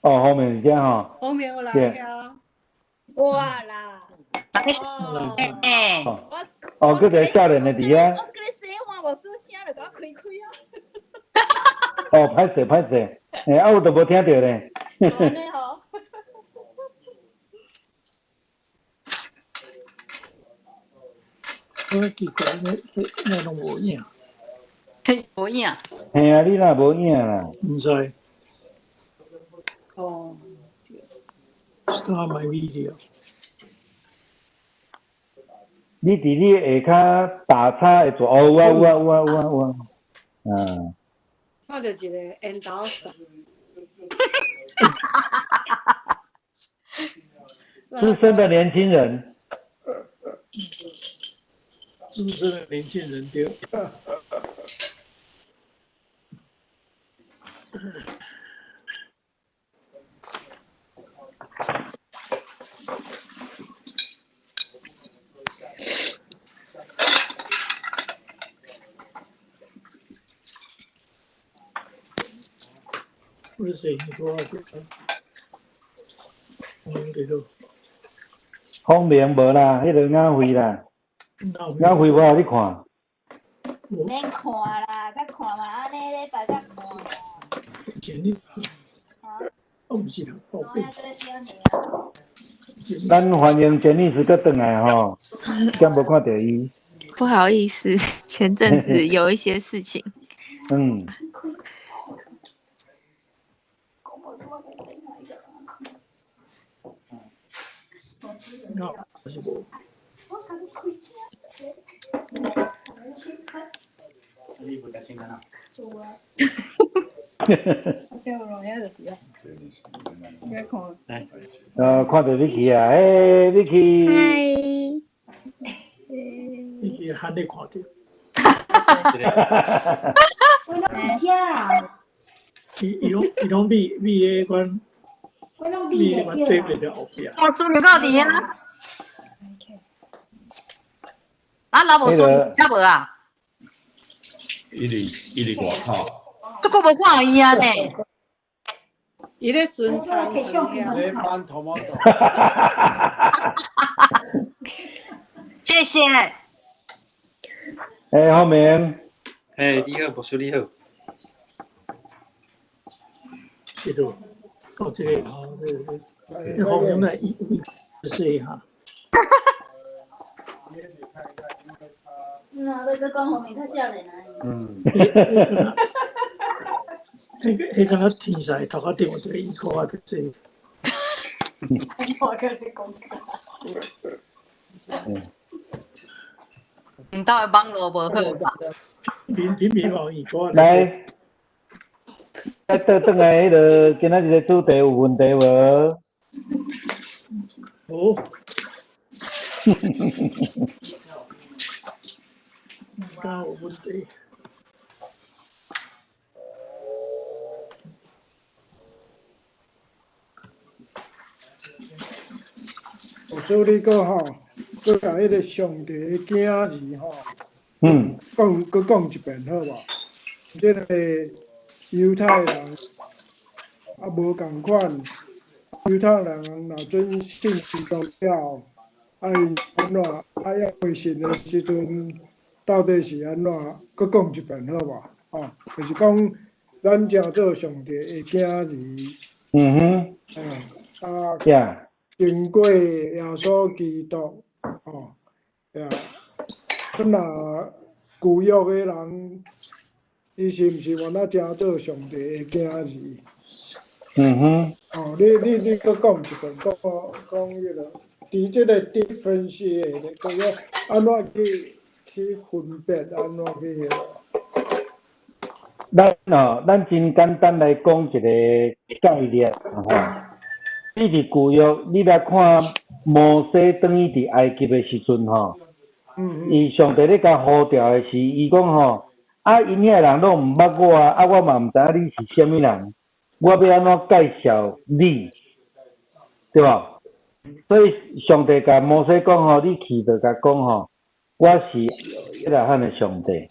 哦，方便是這吼。方便有來遐。我啦。大家欸。哦，閣一个少年的佇遐。我閣咧洗碗無出聲，就共我開開啊。哦，歹勢歹勢，欸，啊，有都無聽著咧。按呢吼。我奇怪，那攏無影。嘿，無影。嘿啊，你若無影啦？毋知。哦。 Start my video。你佇你下跤打叉會做？哦，有啊有啊有啊有啊有啊。嗯。看著一个緣投仔。資深的年輕人。資深的年輕人對。我是你講的，嗯，對咯。方明無啦，彼个雅慧啦，雅慧無予你看。免看啦，才看嘛，按呢禮拜才看啦。前日，我毋是啦，寶貝。咱歡迎詹女士閣轉來吼，敢無看著伊？不好意思，前陣子有一些事情。嗯。看著 Vicky 啊，欸，Vicky。嗨。 Vicky 喊你看著。我攏佇遮。伊攏覕彼款。我攏覕彼款對面的後壁。我孫女到佇遐。啊，老母孫女遮無啊？伊佇外口。這久無看伊啊呢。伊咧巡查。咧搬 tomato。謝謝。欸，浩明。欸，你好，牧師你好。這度，哦，這個，哦，這個，這個，浩明來，伊試一下。嗯啊，欲閣講浩明較少年啊。嗯。彼敢若天使頭殼頂有一個衣褲啊，這。我閣咧講啥？𪜶兜的網路無好吧？面面無衣褲啊。來，來倒轉來彼个今仔日的主題有問題無？無。敢有問題？牧師你閣吼，閣共彼个上帝的囝兒吼，講閣講一遍好無？這个猶太人啊無仝款，猶太人若準信基督了後，啊，𪜶按怎？啊，犹未信的时阵，到底是按怎？閣講一遍好無？吼，就是講咱成做上帝的囝兒。啊，經過耶穌基督，吼，呀，咁若舊約的人，伊是毋是原來成做上帝的囝兒？哦，你閣講一遍，講講彼個，佇這個 differentiate 叫做按怎去分別，按怎去彼個？咱哦，咱真簡單來講一個概念吼。你佇舊約，你來看摩西轉去佇埃及的時陣吼，伊上帝咧共呼召的時，伊講吼，啊，𪜶遐人攏毋捌我啊，我嘛毋知影你是啥物人，我欲按怎介紹你，對無？所以上帝共摩西講吼，你去就共講吼，我是亞伯拉罕的上帝，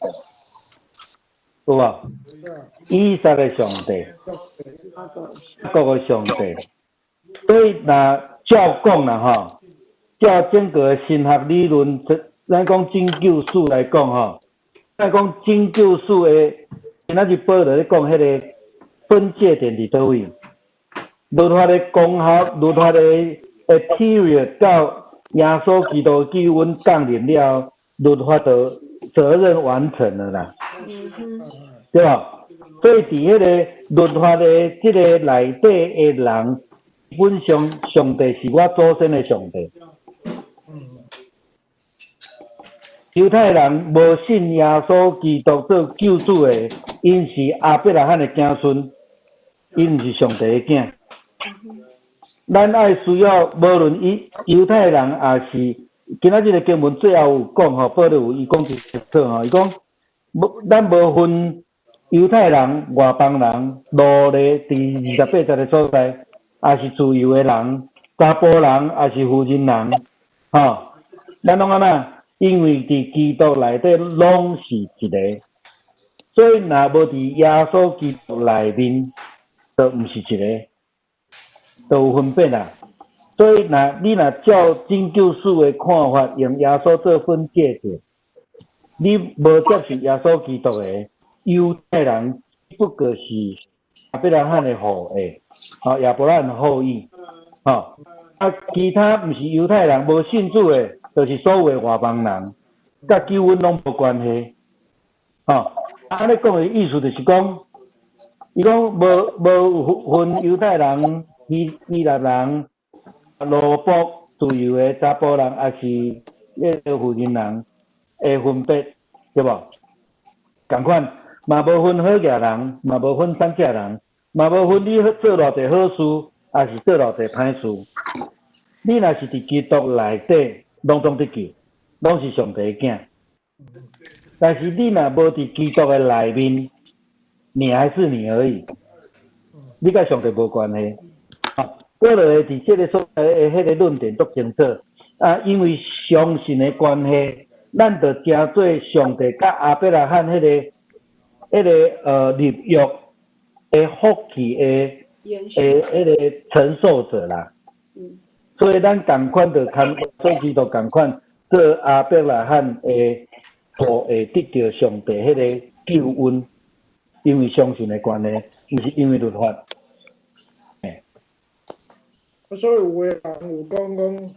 有無？以撒的上帝，雅各的上帝。所以若照講啦吼，照整個神學理論，咱講拯救史來講吼，咱講拯救史的，今仔日保羅咧講彼個分界點佇佗位？律法的功效，律法的 period 到耶穌基督救恩降臨了，律法的責任完成了啦，對吧？所以佇彼個律法的這個內底的人，基本上上帝是我祖先的上帝。猶太人無信耶穌基督做救主的，𪜶是亞伯拉罕的子孫，𪜶毋是上帝的囝。咱愛需要，無論伊猶太人抑是今仔日的經文最後有講吼，保羅有伊講一清吼，伊講無咱無分猶太人、外邦人、奴隸佇28節的所在，抑是自由的人、查埔人，抑是婦人人，吼，咱攏按怎？因為佇基督內底攏是一個，所以若無佇耶穌基督內面，就毋是一個，就有分別啦。所以若你若照拯救史的看法，用耶穌做分界點，你無接受耶穌基督的猶太人，不過是亞伯拉罕的後裔，吼，亞伯拉罕的後裔，吼，啊，其他毋是猶太人，無信主的，就是所謂外邦人，佮救恩攏無關係，吼。按呢講的意思就是講，伊講無分猶太人、希臘人、奴僕、自由的查埔人，抑是彼個婦人人的分別，對無？仝款，嘛無分好額人，嘛無分殘疾人，嘛無分你做偌濟好事，抑是做偌濟歹事。你若是佇基督內底，攏總得救，攏是上帝的囝。但是你若無佇基督的內面，你還是你而已，你佮上帝無關係。啊，保羅佇這个所在的彼個論點足清楚。啊，因為相信的關係，咱就成做上帝佮亞伯拉罕彼個立約的福氣的彼個承受者啦。所以咱仝款就參耶穌基督仝款做亞伯拉罕的後裔，得著上帝彼個救恩，因為相信的關係，毋是因為律法。所以有的人有講講，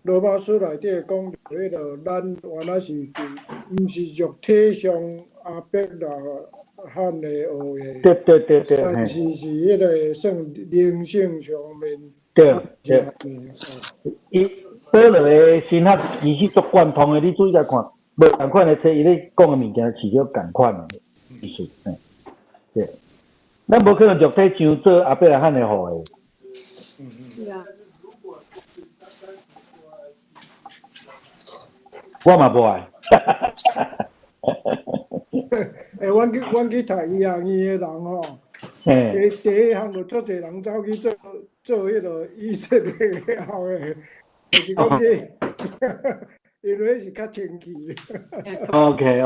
羅馬書內底講著彼個，咱原來是佇，毋是肉體上亞伯拉罕的後裔，但是是彼個算靈性上面。對。伊保羅的神學其實足貫通的，你注意來看，無仝款的冊，伊咧講的物件是足仝款的意思。對，咱無可能肉體上做亞伯拉罕的後裔。是啊。我嘛無愛。欸，阮去讀醫學院的人吼，第一項就足濟人走去做彼個以色列的後裔，就是講去，因為彼是較清氣。 OK。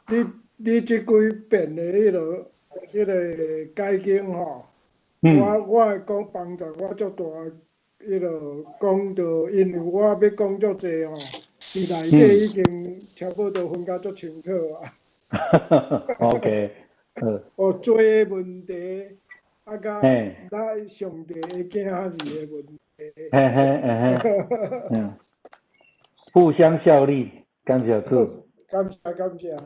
你你這幾遍的彼個解經吼，我會講幫助我足大，彼個講到，因為我欲講足濟吼，佇內底已經差不多分甲足清楚啊。 OK，哦，罪的問題，啊，佮咱上帝的囝兒的問題。嘿嘿嘿嘿，互相效力，感謝主。感謝感謝。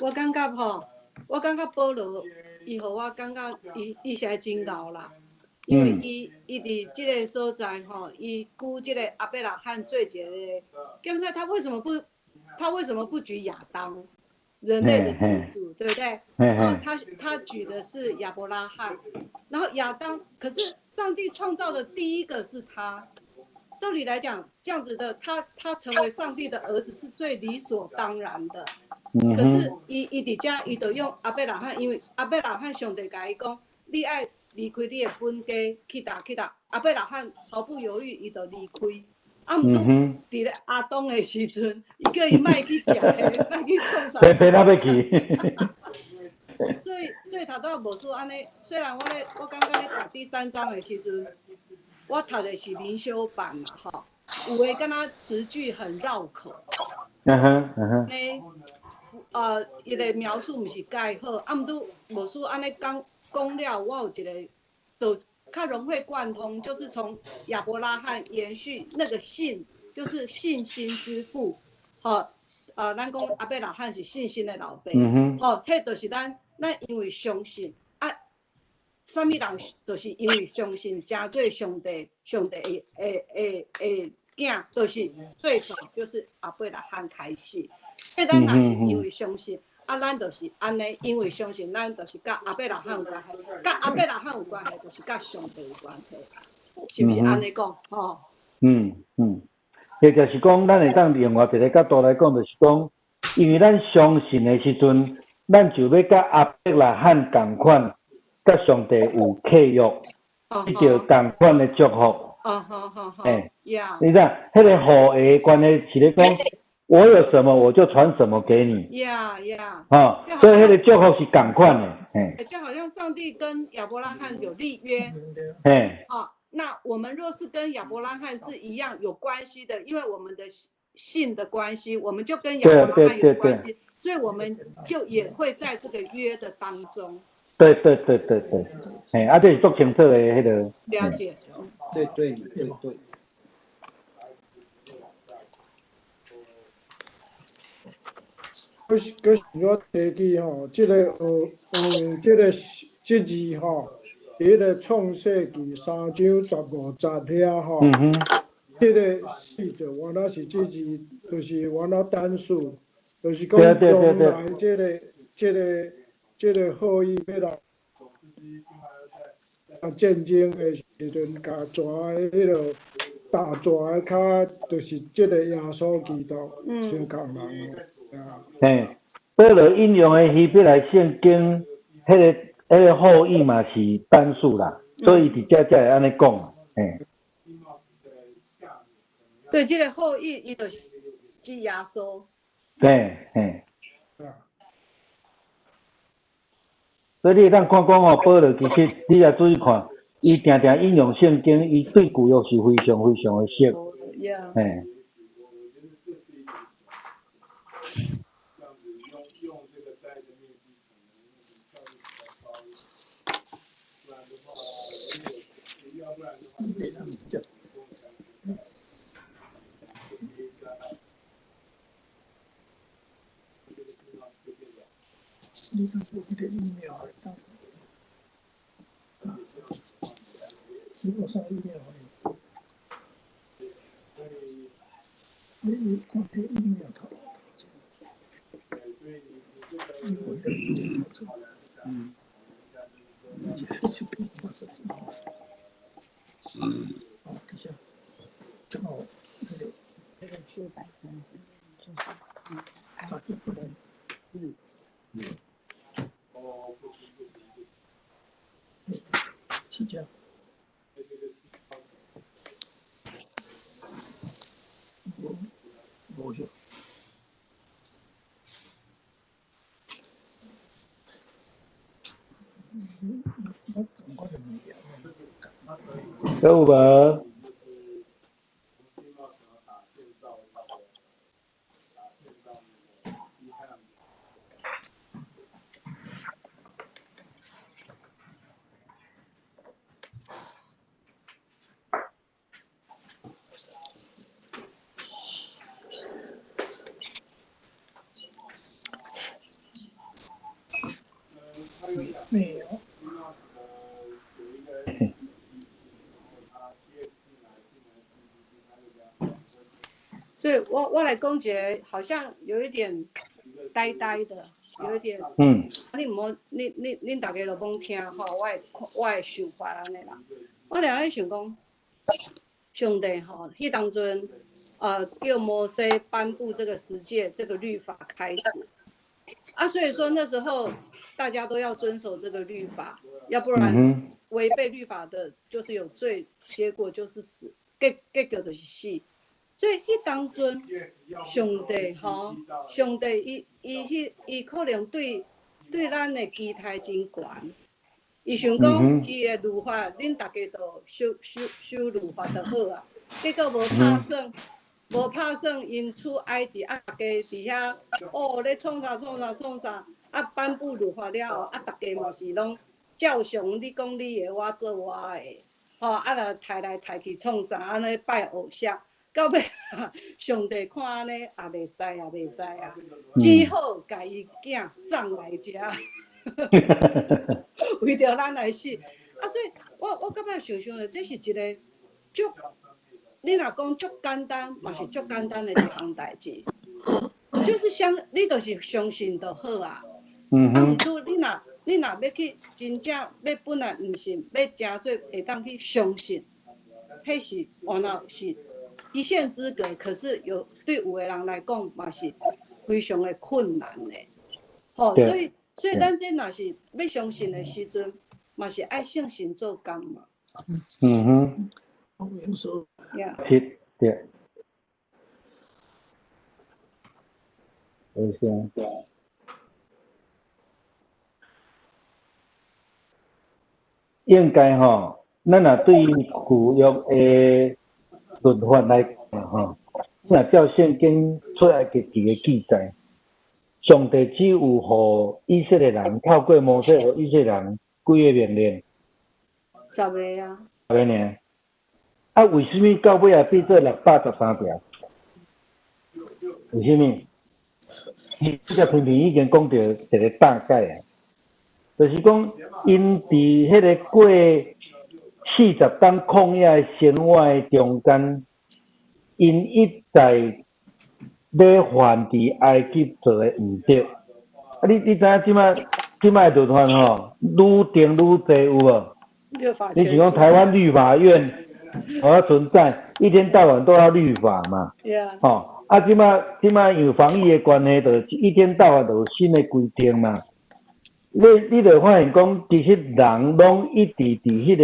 我感覺吼，我感覺保羅伊予我感覺伊實在真𠢕啦，因為伊佇這个所在吼，伊舉這個亞伯拉罕做一個，剛才他為什麼不舉亞當，人類的始祖，對不對？哦，他舉的是亞伯拉罕，然後亞當，可是上帝創造的第一個是他。照理來講，這樣子的他成為上帝的兒子是最理所當然的。可是伊佇遮，伊就用亞伯拉罕，因為亞伯拉罕上帝共伊講，你愛離開你的本家去佗去佗。亞伯拉罕毫不猶豫，伊就離開。啊，毋過佇咧亞當的時陣，伊叫伊莫去食，莫去創啥。偏偏仔欲去。所以頭拄仔牧師按呢，雖然我感覺咧讀第三章的時陣，我讀的是靈修版嘛，吼，有的敢若詞句很繞口。嗯哼，嗯哼。呢，伊个描述毋是蓋好，啊，毋過牧師按呢講講了，我有一个，就較融會貫通，就是從亞伯拉罕延續那個信，就是信心之父，吼，咱講亞伯拉罕是信心的老爸，吼，彼就是咱因為相信，啊，啥物人就是因為相信，成做上帝，上帝的囝，就是最早就是亞伯拉罕開始。所以咱若是因為相信，啊，咱就是按呢，因為相信，咱就是佮亞伯拉罕有關係，佮亞伯拉罕有關係，就是佮上帝有關係，是毋是按呢講？吼？嗯嗯，也就是講，咱會當另外一個角度來講，就是講，因為咱相信的時陣，咱就欲佮亞伯拉罕仝款，佮上帝有契約，得著仝款的祝福。哦，好好好。欸，你知影，彼個後裔關係是咧講，我有什麼我就傳什麼給你。 Yeah。哦，所以彼個祝福是仝款的。嘿。就好像上帝跟亞伯拉罕有立約。嘿。哦，那我們若是跟亞伯拉罕是一樣有關係的，因為我們的信的關係，我們就跟亞伯拉罕有關係，所以我們就也會在這個約的當中。對對對對對，嘿，啊，這是足清楚的彼個。了解。對對對對。閣是我提起吼，這個學這個這字吼，佇彼個創世記3章15節遐吼，這個四就原來是這字，就是原來單數，就是講將來這個後裔欲來啊戰爭的時陣，共蛇的彼個踏蛇的跤，就是這個耶穌基督相仝人。嘿，保羅引用的希伯來聖經，彼個後裔嘛是單數啦，所以佇遮才會按呢講。嘿，對，這個後裔伊就是指耶穌。對，嘿。所以你會當看講吼，保羅其實你若注意看，伊定定引用聖經，伊對舊約是非常非常的熟。嘿。你當初這個疫苗，是我上疫苗的，你看這疫苗頭，嗯，這個730就是嗯。七家。無無。阁有無？沒有。所以我來講一個，好像有一點呆呆的，有一點。你毋好，恁大家都罔聽吼，我的想法按呢啦。我常咧想講，上帝吼，彼當陣，叫摩西頒布這個十誡，這個律法開始。啊，所以說那時候大家都要遵守這個律法，要不然違背律法的，就是有罪，結果就是死，結果就是死。所以彼當陣，上帝吼，上帝伊可能對咱的期待真懸，伊想講伊的律法，恁大家都守律法就好啊。結果無拍算，無拍算，𪜶出埃及啊，大家佇遐哦咧創啥創啥創啥，啊頒布律法了後，啊大家嘛是攏照常，你講你的，我做我的，吼啊若刣來刣去創啥，按呢拜偶像。到尾，上帝看按呢也袂使啊，袂使啊，只好共伊囝送來遮，為著咱來死。啊，所以我感覺想想咧，這是一個足，你若講足簡單，嘛是足簡單的一項代誌，就是你就是相信就好啊。啊，毋過你若欲去真正欲本來毋信，欲成做會當去相信，彼是原來是一線之隔，可是有對有的人來講嘛是非常的困難的，吼，所以咱這若是欲相信的時陣，嘛是愛聖神做工嘛。嗯哼。是，對。有聲。應該吼，咱若對舊約的律法來講吼，若照聖經出埃及記的記載，上帝只有予以色列人透過摩西，予以色列人幾個命令？十个啊。十个爾。啊，為啥物到尾仔變做613條？為啥物？這個偏偏已經講著一個大概啊，就是講𪜶佇彼個過40冬曠野的生活的中間，𪜶一再咧犯佇埃及做的毋對。啊，你知影這擺律法吼，愈定愈濟有無？你是講台灣律法院還存在，一天到晚都要律法嘛？吼，啊，這擺因為防疫的關係，就一天到晚就有新的規定嘛。你就發現講，其實人攏一直佇彼個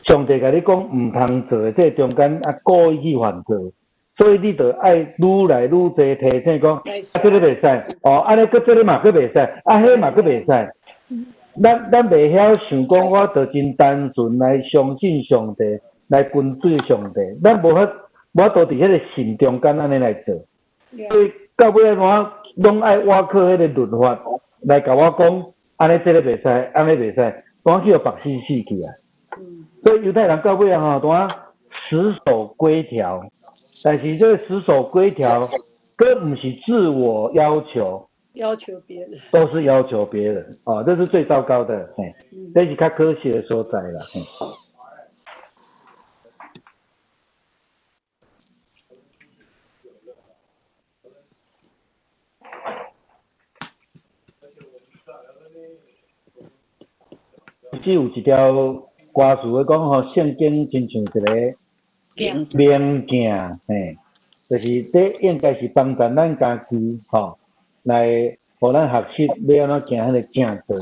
上帝共你講毋通做的這中間啊，故意去犯錯，所以你就愛愈來愈濟提醒講，啊，這个袂使，哦，按呢閣這个嘛閣袂使，啊，彼嘛閣袂使。咱袂曉想講，我就真單純來相信上帝，來跟隨上帝。咱無法度佇彼個信中間按呢來做。所以到尾仔我攏愛倚靠彼個律法來共我講，按呢這个袂使，按呢袂使，我去予縛死死去啊！所以猶太人到尾仔吼，怎啊死守規條？但是這個死守規條，閣毋是自我要求，要求別人，都是要求別人，哦，這是最糟糕的，嘿，這是較可惜的所在啦。只有一條歌詞咧講吼，聖經親像一個明鏡，嘿，就是這應該是幫助咱家己吼，來予咱學習欲按怎行彼個正道。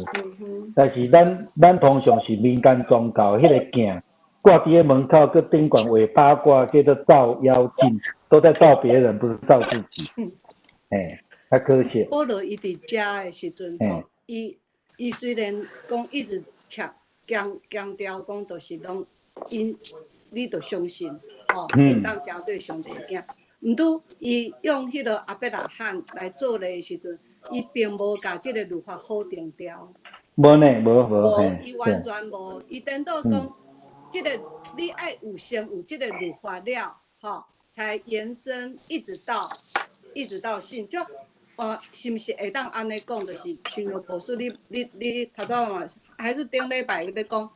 但是咱通常是民間宗教彼個鏡掛佇咧門口，閣頂懸畫八卦，叫做照妖鏡，都在照別人，不是照自己。嘿，較可惜。保羅伊佇遮的時陣吼，伊伊雖然講一直強強強調講，就是講𪜶你著相信，吼，會當成做上帝囝。毋拄伊用彼个亞伯拉罕來做例的時陣，伊並無共這个律法否定掉。無呢，無無，無，伊完全無，伊顛倒講，這個你愛有先有這個律法了，吼，才延伸一直到信，就是毋是會當按呢講？就是親像博士，你頭拄嘛，還是頂禮拜咧講，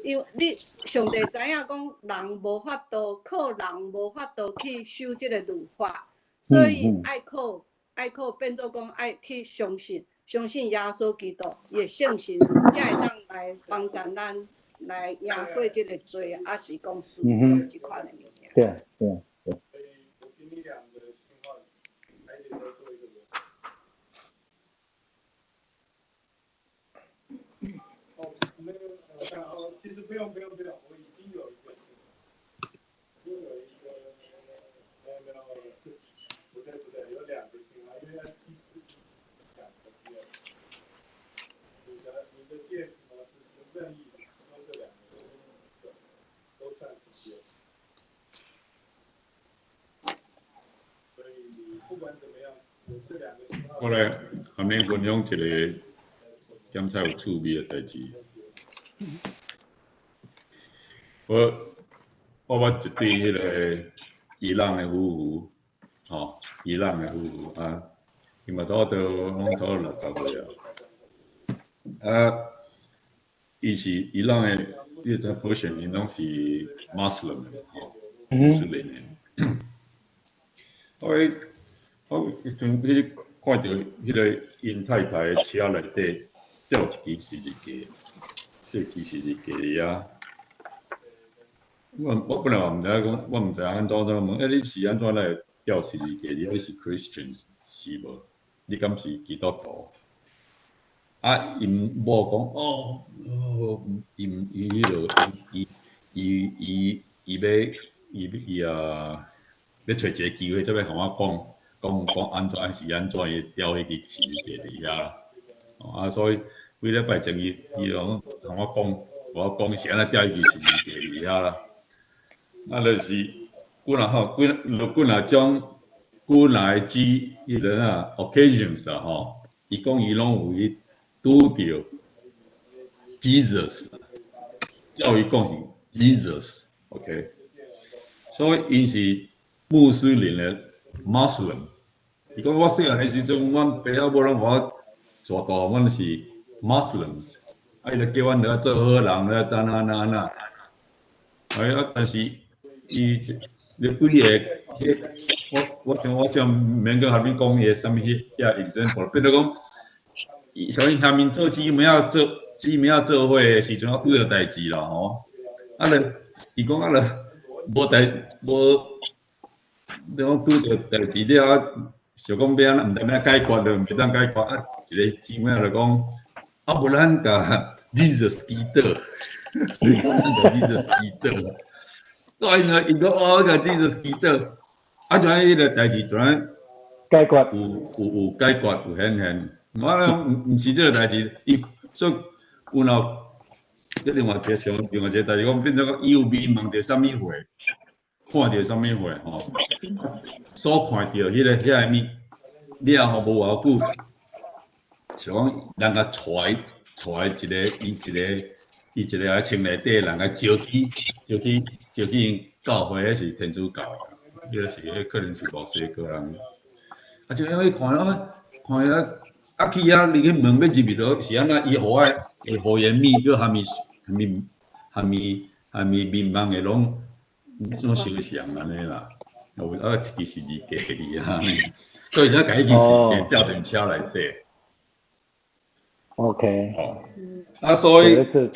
因為你上帝知影講人無法度靠人無法度去守這個律法，所以愛靠變做講愛去相信，相信耶穌基督，伊的聖神才會當來幫助咱來贏過這個罪，抑是講死這款的物件。對對。其實不用不用不用，我已經有一個，已經有一個，沒有沒有，不對不對，有兩個型號，因為兩個店，你的店模式是任意的，用這兩個都算是店，所以不管怎麼樣，我這兩個型號。我來和你分享一個檢查有趣味的代誌。我捌一對彼个伊朗的夫婦，吼，伊朗的夫婦啊，伊嘛差不多攏差不多60歲啊。啊，伊是伊朗的，你知普選𪜶攏是 Muslim 的，吼，穆斯林的。我彼陣去看著彼个𪜶太太的車內底吊一支十字架，這支十字架佇遐。我本來嘛毋知影講，我毋知影按怎怎問，欸，你是按怎來吊十字架？你是 Christian 是無？你敢是基督徒？啊，𪜶某講，哦，哦，伊毋伊彼落，伊伊伊伊欲伊伊啊，欲揣一个機會，才欲予我講講講按怎是按怎伊吊彼支十字架佇遐啦。啊，所以幾禮拜前伊伊就講予我講，我講是按怎吊彼支十字架佇遐啦。啊，就是幾若吼，幾幾若種，幾若个支彼个啊 occasions 啦吼，伊講伊攏有去拄著 Jesus，照伊講是 Jesus，OK，所以𪜶是穆斯林的 Muslim。伊講我細漢的時陣，阮爸仔母攏予我帶大，阮是 Muslims，啊，伊就叫阮著做好人，咧怎怎怎怎。哎啊，但是伊你幾個，彼我想免閣和你講伊個啥物彼遐 example，變做講，伊啥物下面做姊妹仔做姊妹仔做伙的時陣，我拄著代誌啦吼。啊咧，伊講啊咧，無代無，你講拄著代誌了，想講欲按怎，毋知欲按怎解決就袂當解決啊。一個姊妹就講，啊無咱共 Jesus 祈禱，咱共 Jesus 祈禱。我因為伊講哦，共 Jesus 祈禱，啊，就按彼个代誌就按解決，有解決有顯現。我咧毋是這个代誌，伊所以有若這另外一個像另外一個代誌，講變做講伊有迷茫著啥物貨，看著啥物貨吼，所看著彼个遐個物了後無偌久，想講人共帶帶一個伊一個伊一個佇穿內底人共招去招去招去𪜶教會，彼是天主教，彼個是彼可能是墨西哥人。啊，就按呢看啊，看啊，啊去遐入去問欲入去落是按怎？伊予我的胡言蜜語，含伊含伊含伊含伊眠夢的攏攏相像按呢啦。有啊，一支十字架佇遐，所以才共彼支十字架吊佇車內底。 OK。哦，啊，所以有幾幾个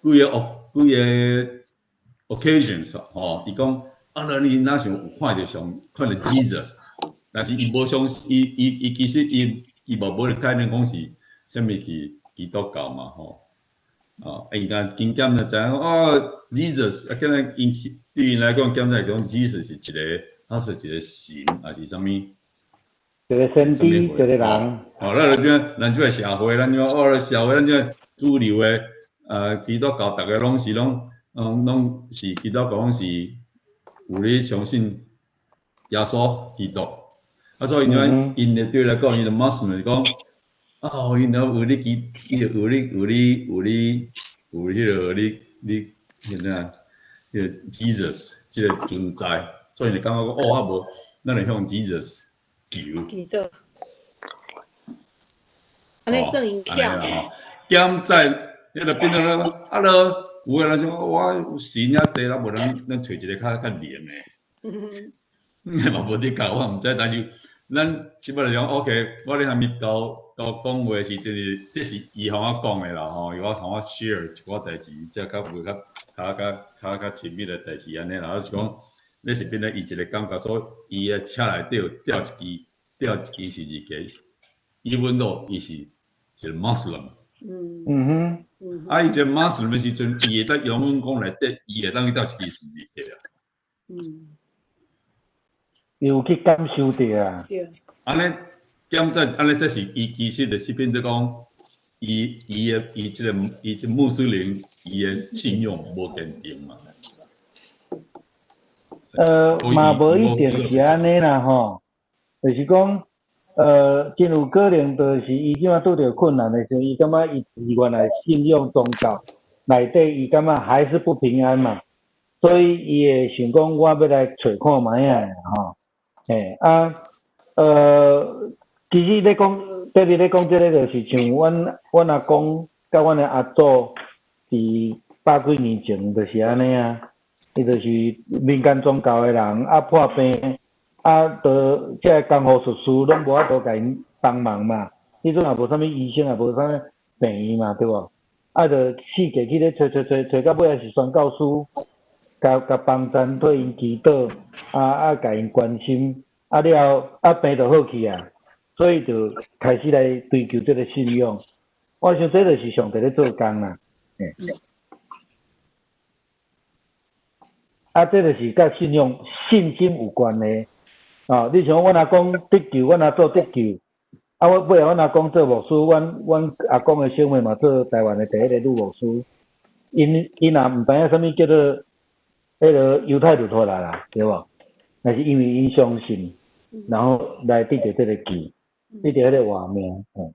幾个幾个 occasions 吼，伊講啊，那你若想有看著上看著 Jesus，但是伊無相信，伊其實伊嘛無咧概念講是啥物去基督教嘛吼。哦，𪜶共經驗就知影講哦，Jesus 啊，敢若𪜶是對𪜶來講，檢查講 Jesus 是一個，他是一個神，抑是啥物？一个先知，一个人。哦，咱就怎，咱这个社会，咱怎哦，社会咱这主流的，基督教，逐个攏是攏，攏是基督教，攏是有咧相信耶穌基督。啊，所以𪜶𪜶的對來講，𪜶的 Muslim 講，哦，𪜶有咧基，伊有咧有咧有咧有彼個咧咧，啥物彼個 Jesus 這個存在，所以就感覺講，哦，啊無，咱會向 Jesus 求。祈禱。按呢算𪜶巧。吼，減在，彼個變做咧，啊囉，有的人想講，我神遐濟啦，無咱咱揣一個較較靈的。嘛無得教，我毋知，但是咱這擺來講，OK，我咧啥物教教講話時陣，這是伊予我講的啦吼，伊我予我 share 一寡代誌，才較有較較較較較親密的代誌按呢啦，就是講，你是變做伊一個感覺，所以伊的車內底有吊一支吊一支十字架，even though 伊是一個 Muslim。嗯哼。啊，伊一個 Muslim 的時陣，伊會當用阮講內底，伊會當去吊一支十字架啊。伊有去感受著啊。對。按呢，減在按呢，這是伊其實就是變做講，伊伊的伊這個伊這穆斯林，伊的信仰無堅定嘛。嘛無一定是按呢啦吼，就是講，真有可能就是伊這馬拄著困難的時陣，伊感覺伊原來信仰宗教內底，伊感覺還是不平安嘛，所以伊會想講，我欲來揣看覓仔吼。嘿啊，其實咧講，特別咧講這個，就是像阮阮阿公佮阮的阿祖，佇百幾年前就是按呢啊，伊就是民間宗教的人，啊破病，啊，就這個江湖術士攏無法度共𪜶幫忙嘛。彼陣也無啥物醫生，也無啥物病院嘛，對無？啊，就四界去咧揣揣揣揣到尾仔是宣教師，共共幫贊替𪜶祈禱，啊啊，共𪜶關心，啊了啊病就好去啊，所以就開始來追求這個信仰。我想這就是上帝咧做工啦，嘿。啊，這就是佮信仰、信心有關的。哦，你像阮阿公得救，阮阿祖得救，啊，我尾後阮阿公做牧師，阮阮阿公的小妹嘛做台灣的第一個女牧師。𪜶𪜶也毋知影啥物叫做彼个猶太律法啦，對無？但是因為𪜶相信，然後來得著這個救，得著彼個活命。嘿。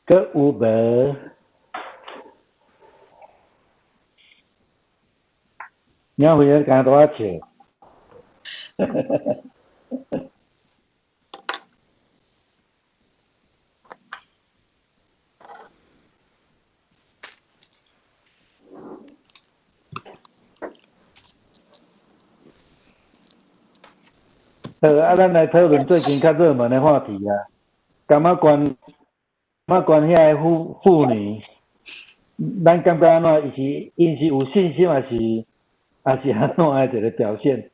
閣有無？鳥飛咧敢拄仔笑。好，啊，咱來討論最近較熱門的話題啊，感覺關，感覺關遐个婦婦女，咱感覺按怎？伊是𪜶是有信心，還是還是按怎的一個表現？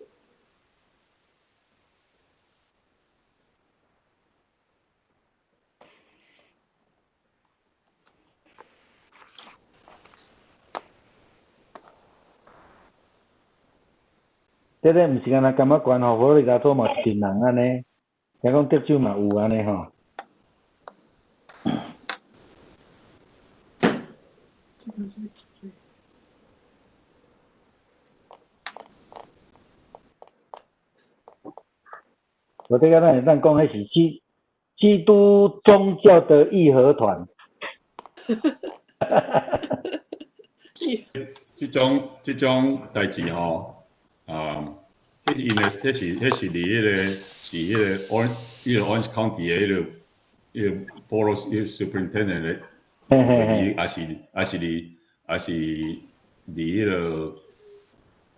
這個毋是干焦感覺懸吼，佛羅里達州嘛一群人按呢，聽講德州嘛有按呢吼。無這個咱會當講，彼是基基督宗教的義和團。這種這種代誌吼，啊，彼是因為，彼是彼是佇彼個佇彼個 Orange 彼個 Orange County 的彼個彼個 Board of Superintendent 的嘿嘿嘿，抑是伫彼个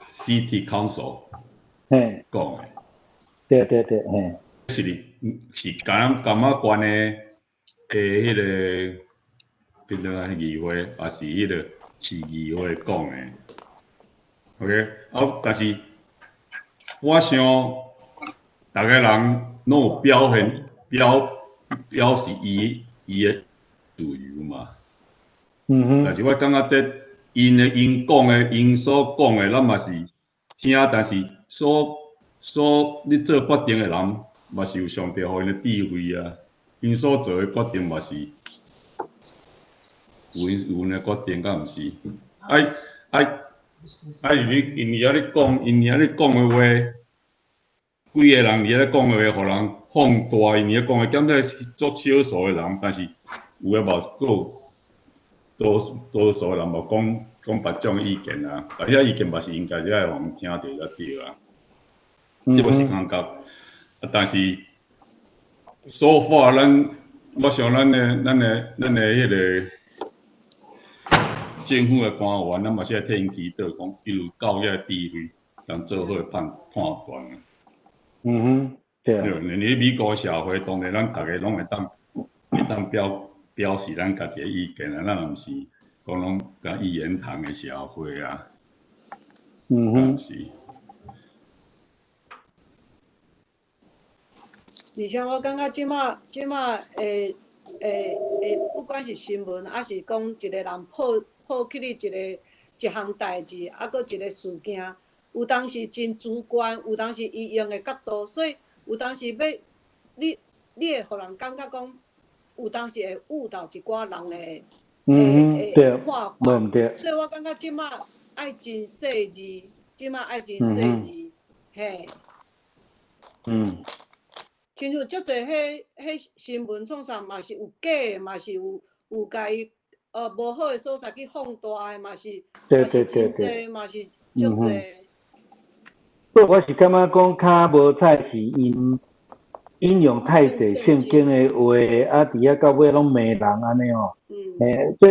City Council 讲的。對對對，嘿。是伫是敢感覺縣的彼个，彼个議會，抑是彼个市議會講的。OK，啊，但是我想，逐个人攏有表現表示伊的自由嘛。但是我感覺這𪜶講的，𪜶所講的，咱嘛是聽，但是所你做決定的人，嘛是有上帝予𪜶的智慧啊。𪜶所做的決定嘛是有𪜶的決定，敢毋是？愛愛愛是你𪜶遐咧講，𪜶遐咧講的話，幾个人佇遐咧講的話，予人放大，𪜶咧講的，感覺是足少數的人，但是有的嘛閣有多數的人嘛講講別種意見啊，啊，遐意見嘛是應該是愛予人聽著才對啊。這我是感覺，啊，但是 so far 咱，我想咱的彼个政府的官員，咱嘛是愛替𪜶祈禱，講伊有夠遐智慧，通做好判斷啊。對啊。對，你美國社會當然咱逐个攏會當表示咱家己的意見啊，咱毋是講攏共一言堂的社會啊。是。而且我感覺這馬會，不管是新聞，抑是講一個人報起你一項代誌，抑閣一個事件，有當時真主觀，有當時伊用的角度，所以有當時欲你會予人感覺講，有當時會誤導一寡人的看法。無毋對。所以我感覺這馬愛真細膩，這馬愛真細膩，嘿。親像足濟彼新聞創啥嘛是有假的，嘛是有共伊無好的所在去放大的，嘛是嘛是真濟，嘛是足濟。不過我是感覺講較無彩是𪜶引用太濟聖經的話，啊，佇遐到尾攏罵人按呢吼。這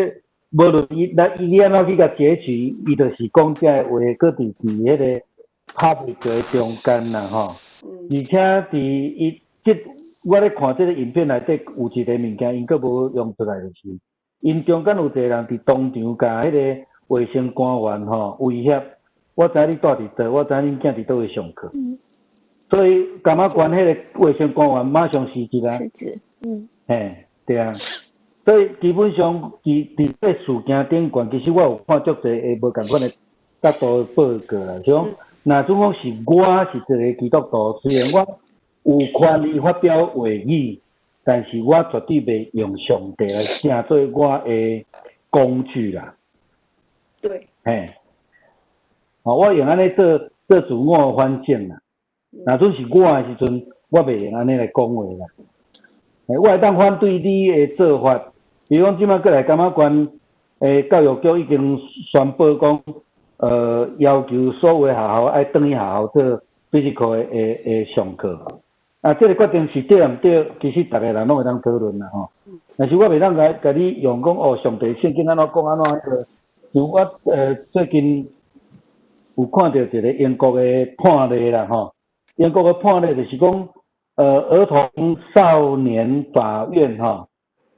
無論伊來伊你按怎去共截取，伊就是講這个話，閣佇彼个 public 的中間啦吼。而且佇伊這我咧看這个影片內底有一個物件，𪜶閣無用出來，就是𪜶中間有一個人佇當場共彼个衛生官員吼威脅，我知影你住佇佗，我知影恁囝佇佗位上課。所以感覺縣彼个衛生官員馬上辭職啊。辭職，嗯。嘿，對啊。所以基本上，佇這事件頂懸，其實我有看足濟會無仝款的角度的報告啦，是講，若總講是我是一個基督徒，雖然我有權利發表話語，但是我絕對袂用上帝來成做我的工具啦。嘿，哦，我用按呢做做自我反省啦。若準是我的時陣，我袂用按呢來講話啦。嘿，我會當反對你的做法，比如講這擺過來感覺縣教育局已經宣布講，要求所有的學校愛轉去學校做 physical 的上課。啊，這个決定是對毋對？其實逐个人攏會當討論啦吼。但是我袂當共你用講哦，上帝聖經按怎講按怎彼个。像我最近有看著一个英國的判例啦吼。英國的判例就是講，兒童少年法院吼，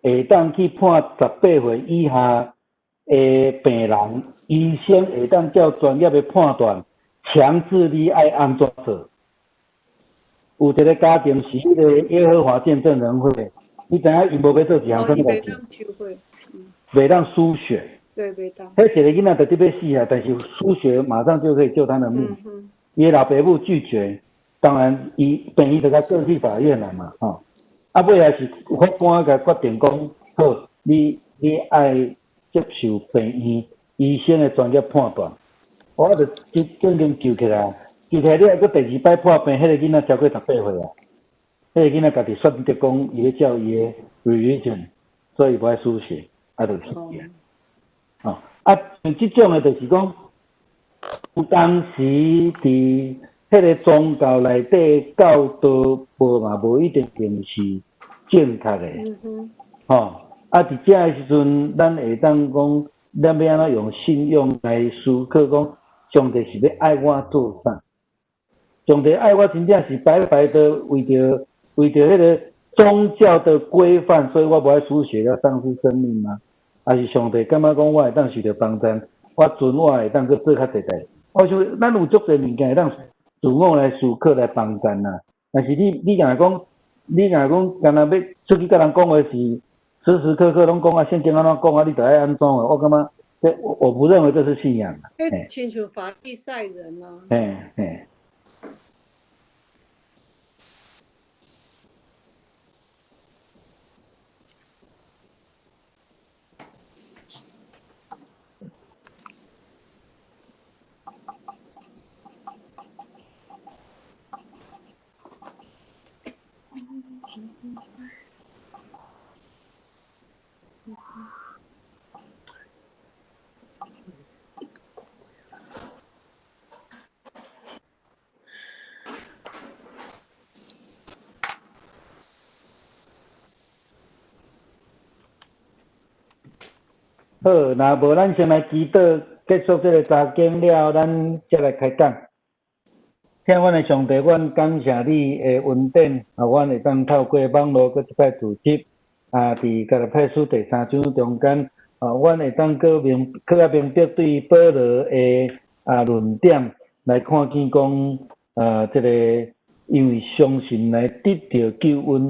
會當去判18歲以下的病人，醫生會當照專業的判斷，強制你愛按怎做。有一个家庭是彼个耶和華見證人會，你知影𪜶無欲做一項啥物代誌？袂當輸血。對，袂當。彼一个囡仔就佇欲死啊，但是輸血馬上就可以救他的命。伊的老爸母拒絕，當然伊病院就共告去法院啦嘛，吼。啊，尾仔是法官共決定講，好，你愛接受病院醫生的專業判斷。我就緊緊揪起來，揪起來了後，閣第二擺破病，彼个囡仔超過18歲啊。彼个囡仔家己選擇講，伊欲照伊的 religion，所以無愛輸血，啊，就去啊。吼，啊，像這種的，就是講，有當時佇彼个宗教內底教導無嘛，無一定定是正確的，吼。啊，佇遮的時陣，咱會當講，咱欲按怎用信仰來思考，講上帝是欲愛我做啥？上帝愛我真正是白白的為著彼个宗教的規範，所以我無愛輸血要喪失生命嗎？還是上帝感覺講我會當受著幫助，我盡我會當閣做較濟代誌？我想咱有足濟物件會當自我來思考來幫助啦。但是你若講，你若講，干焦欲出去佮人講話是時時刻刻攏講啊，聖經按怎講啊，你著愛按怎啊？我感覺這我不認為這是信仰。彼親像法利賽人啊。嘿嘿。好，若無咱先來祈禱，結束這个查經了，咱才來開講。疼阮的上帝，阮感謝你的恩典，予阮會當透過網路閣一擺組織，啊，佇加拉太書第三章中間，啊，阮會當閣明，閣較明白對保羅的啊論點來看見講，啊，這个因為相信來得著救恩，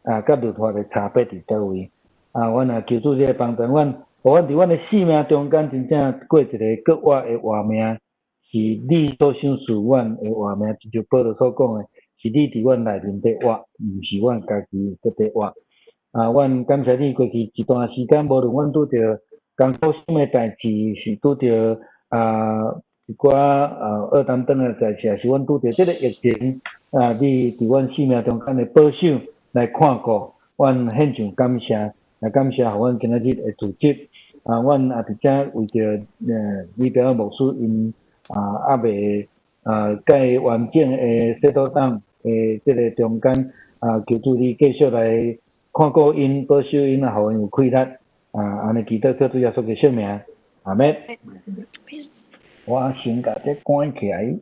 啊，佮律法的差別佇佗位？啊，阮也求主這个幫助阮，予阮佇阮的生命中間真正過一个閣活的活命，是你所賞賜阮的活命，親像保羅所講的，是你佇阮內面佇活，毋是阮家己閣佇活。啊，阮感謝你過去一段時間，無論阮拄著艱苦心的代誌，是拄著啊一寡啊惡擔當的代誌，抑是阮拄著這个疫情，啊，你佇阮生命中間的保守來看顧，阮獻上感謝，也感謝予阮今仔日的組織。啊，阮也佇遮為著李表牧師𪜶啊，猶未啊蓋完整的洗肚檔的這个中間啊，求主你繼續來看顧𪜶，保守𪜶，啊，予𪜶有氣力啊，按呢祈禱靠主耶穌的聖名，阿們。我先共這關起來。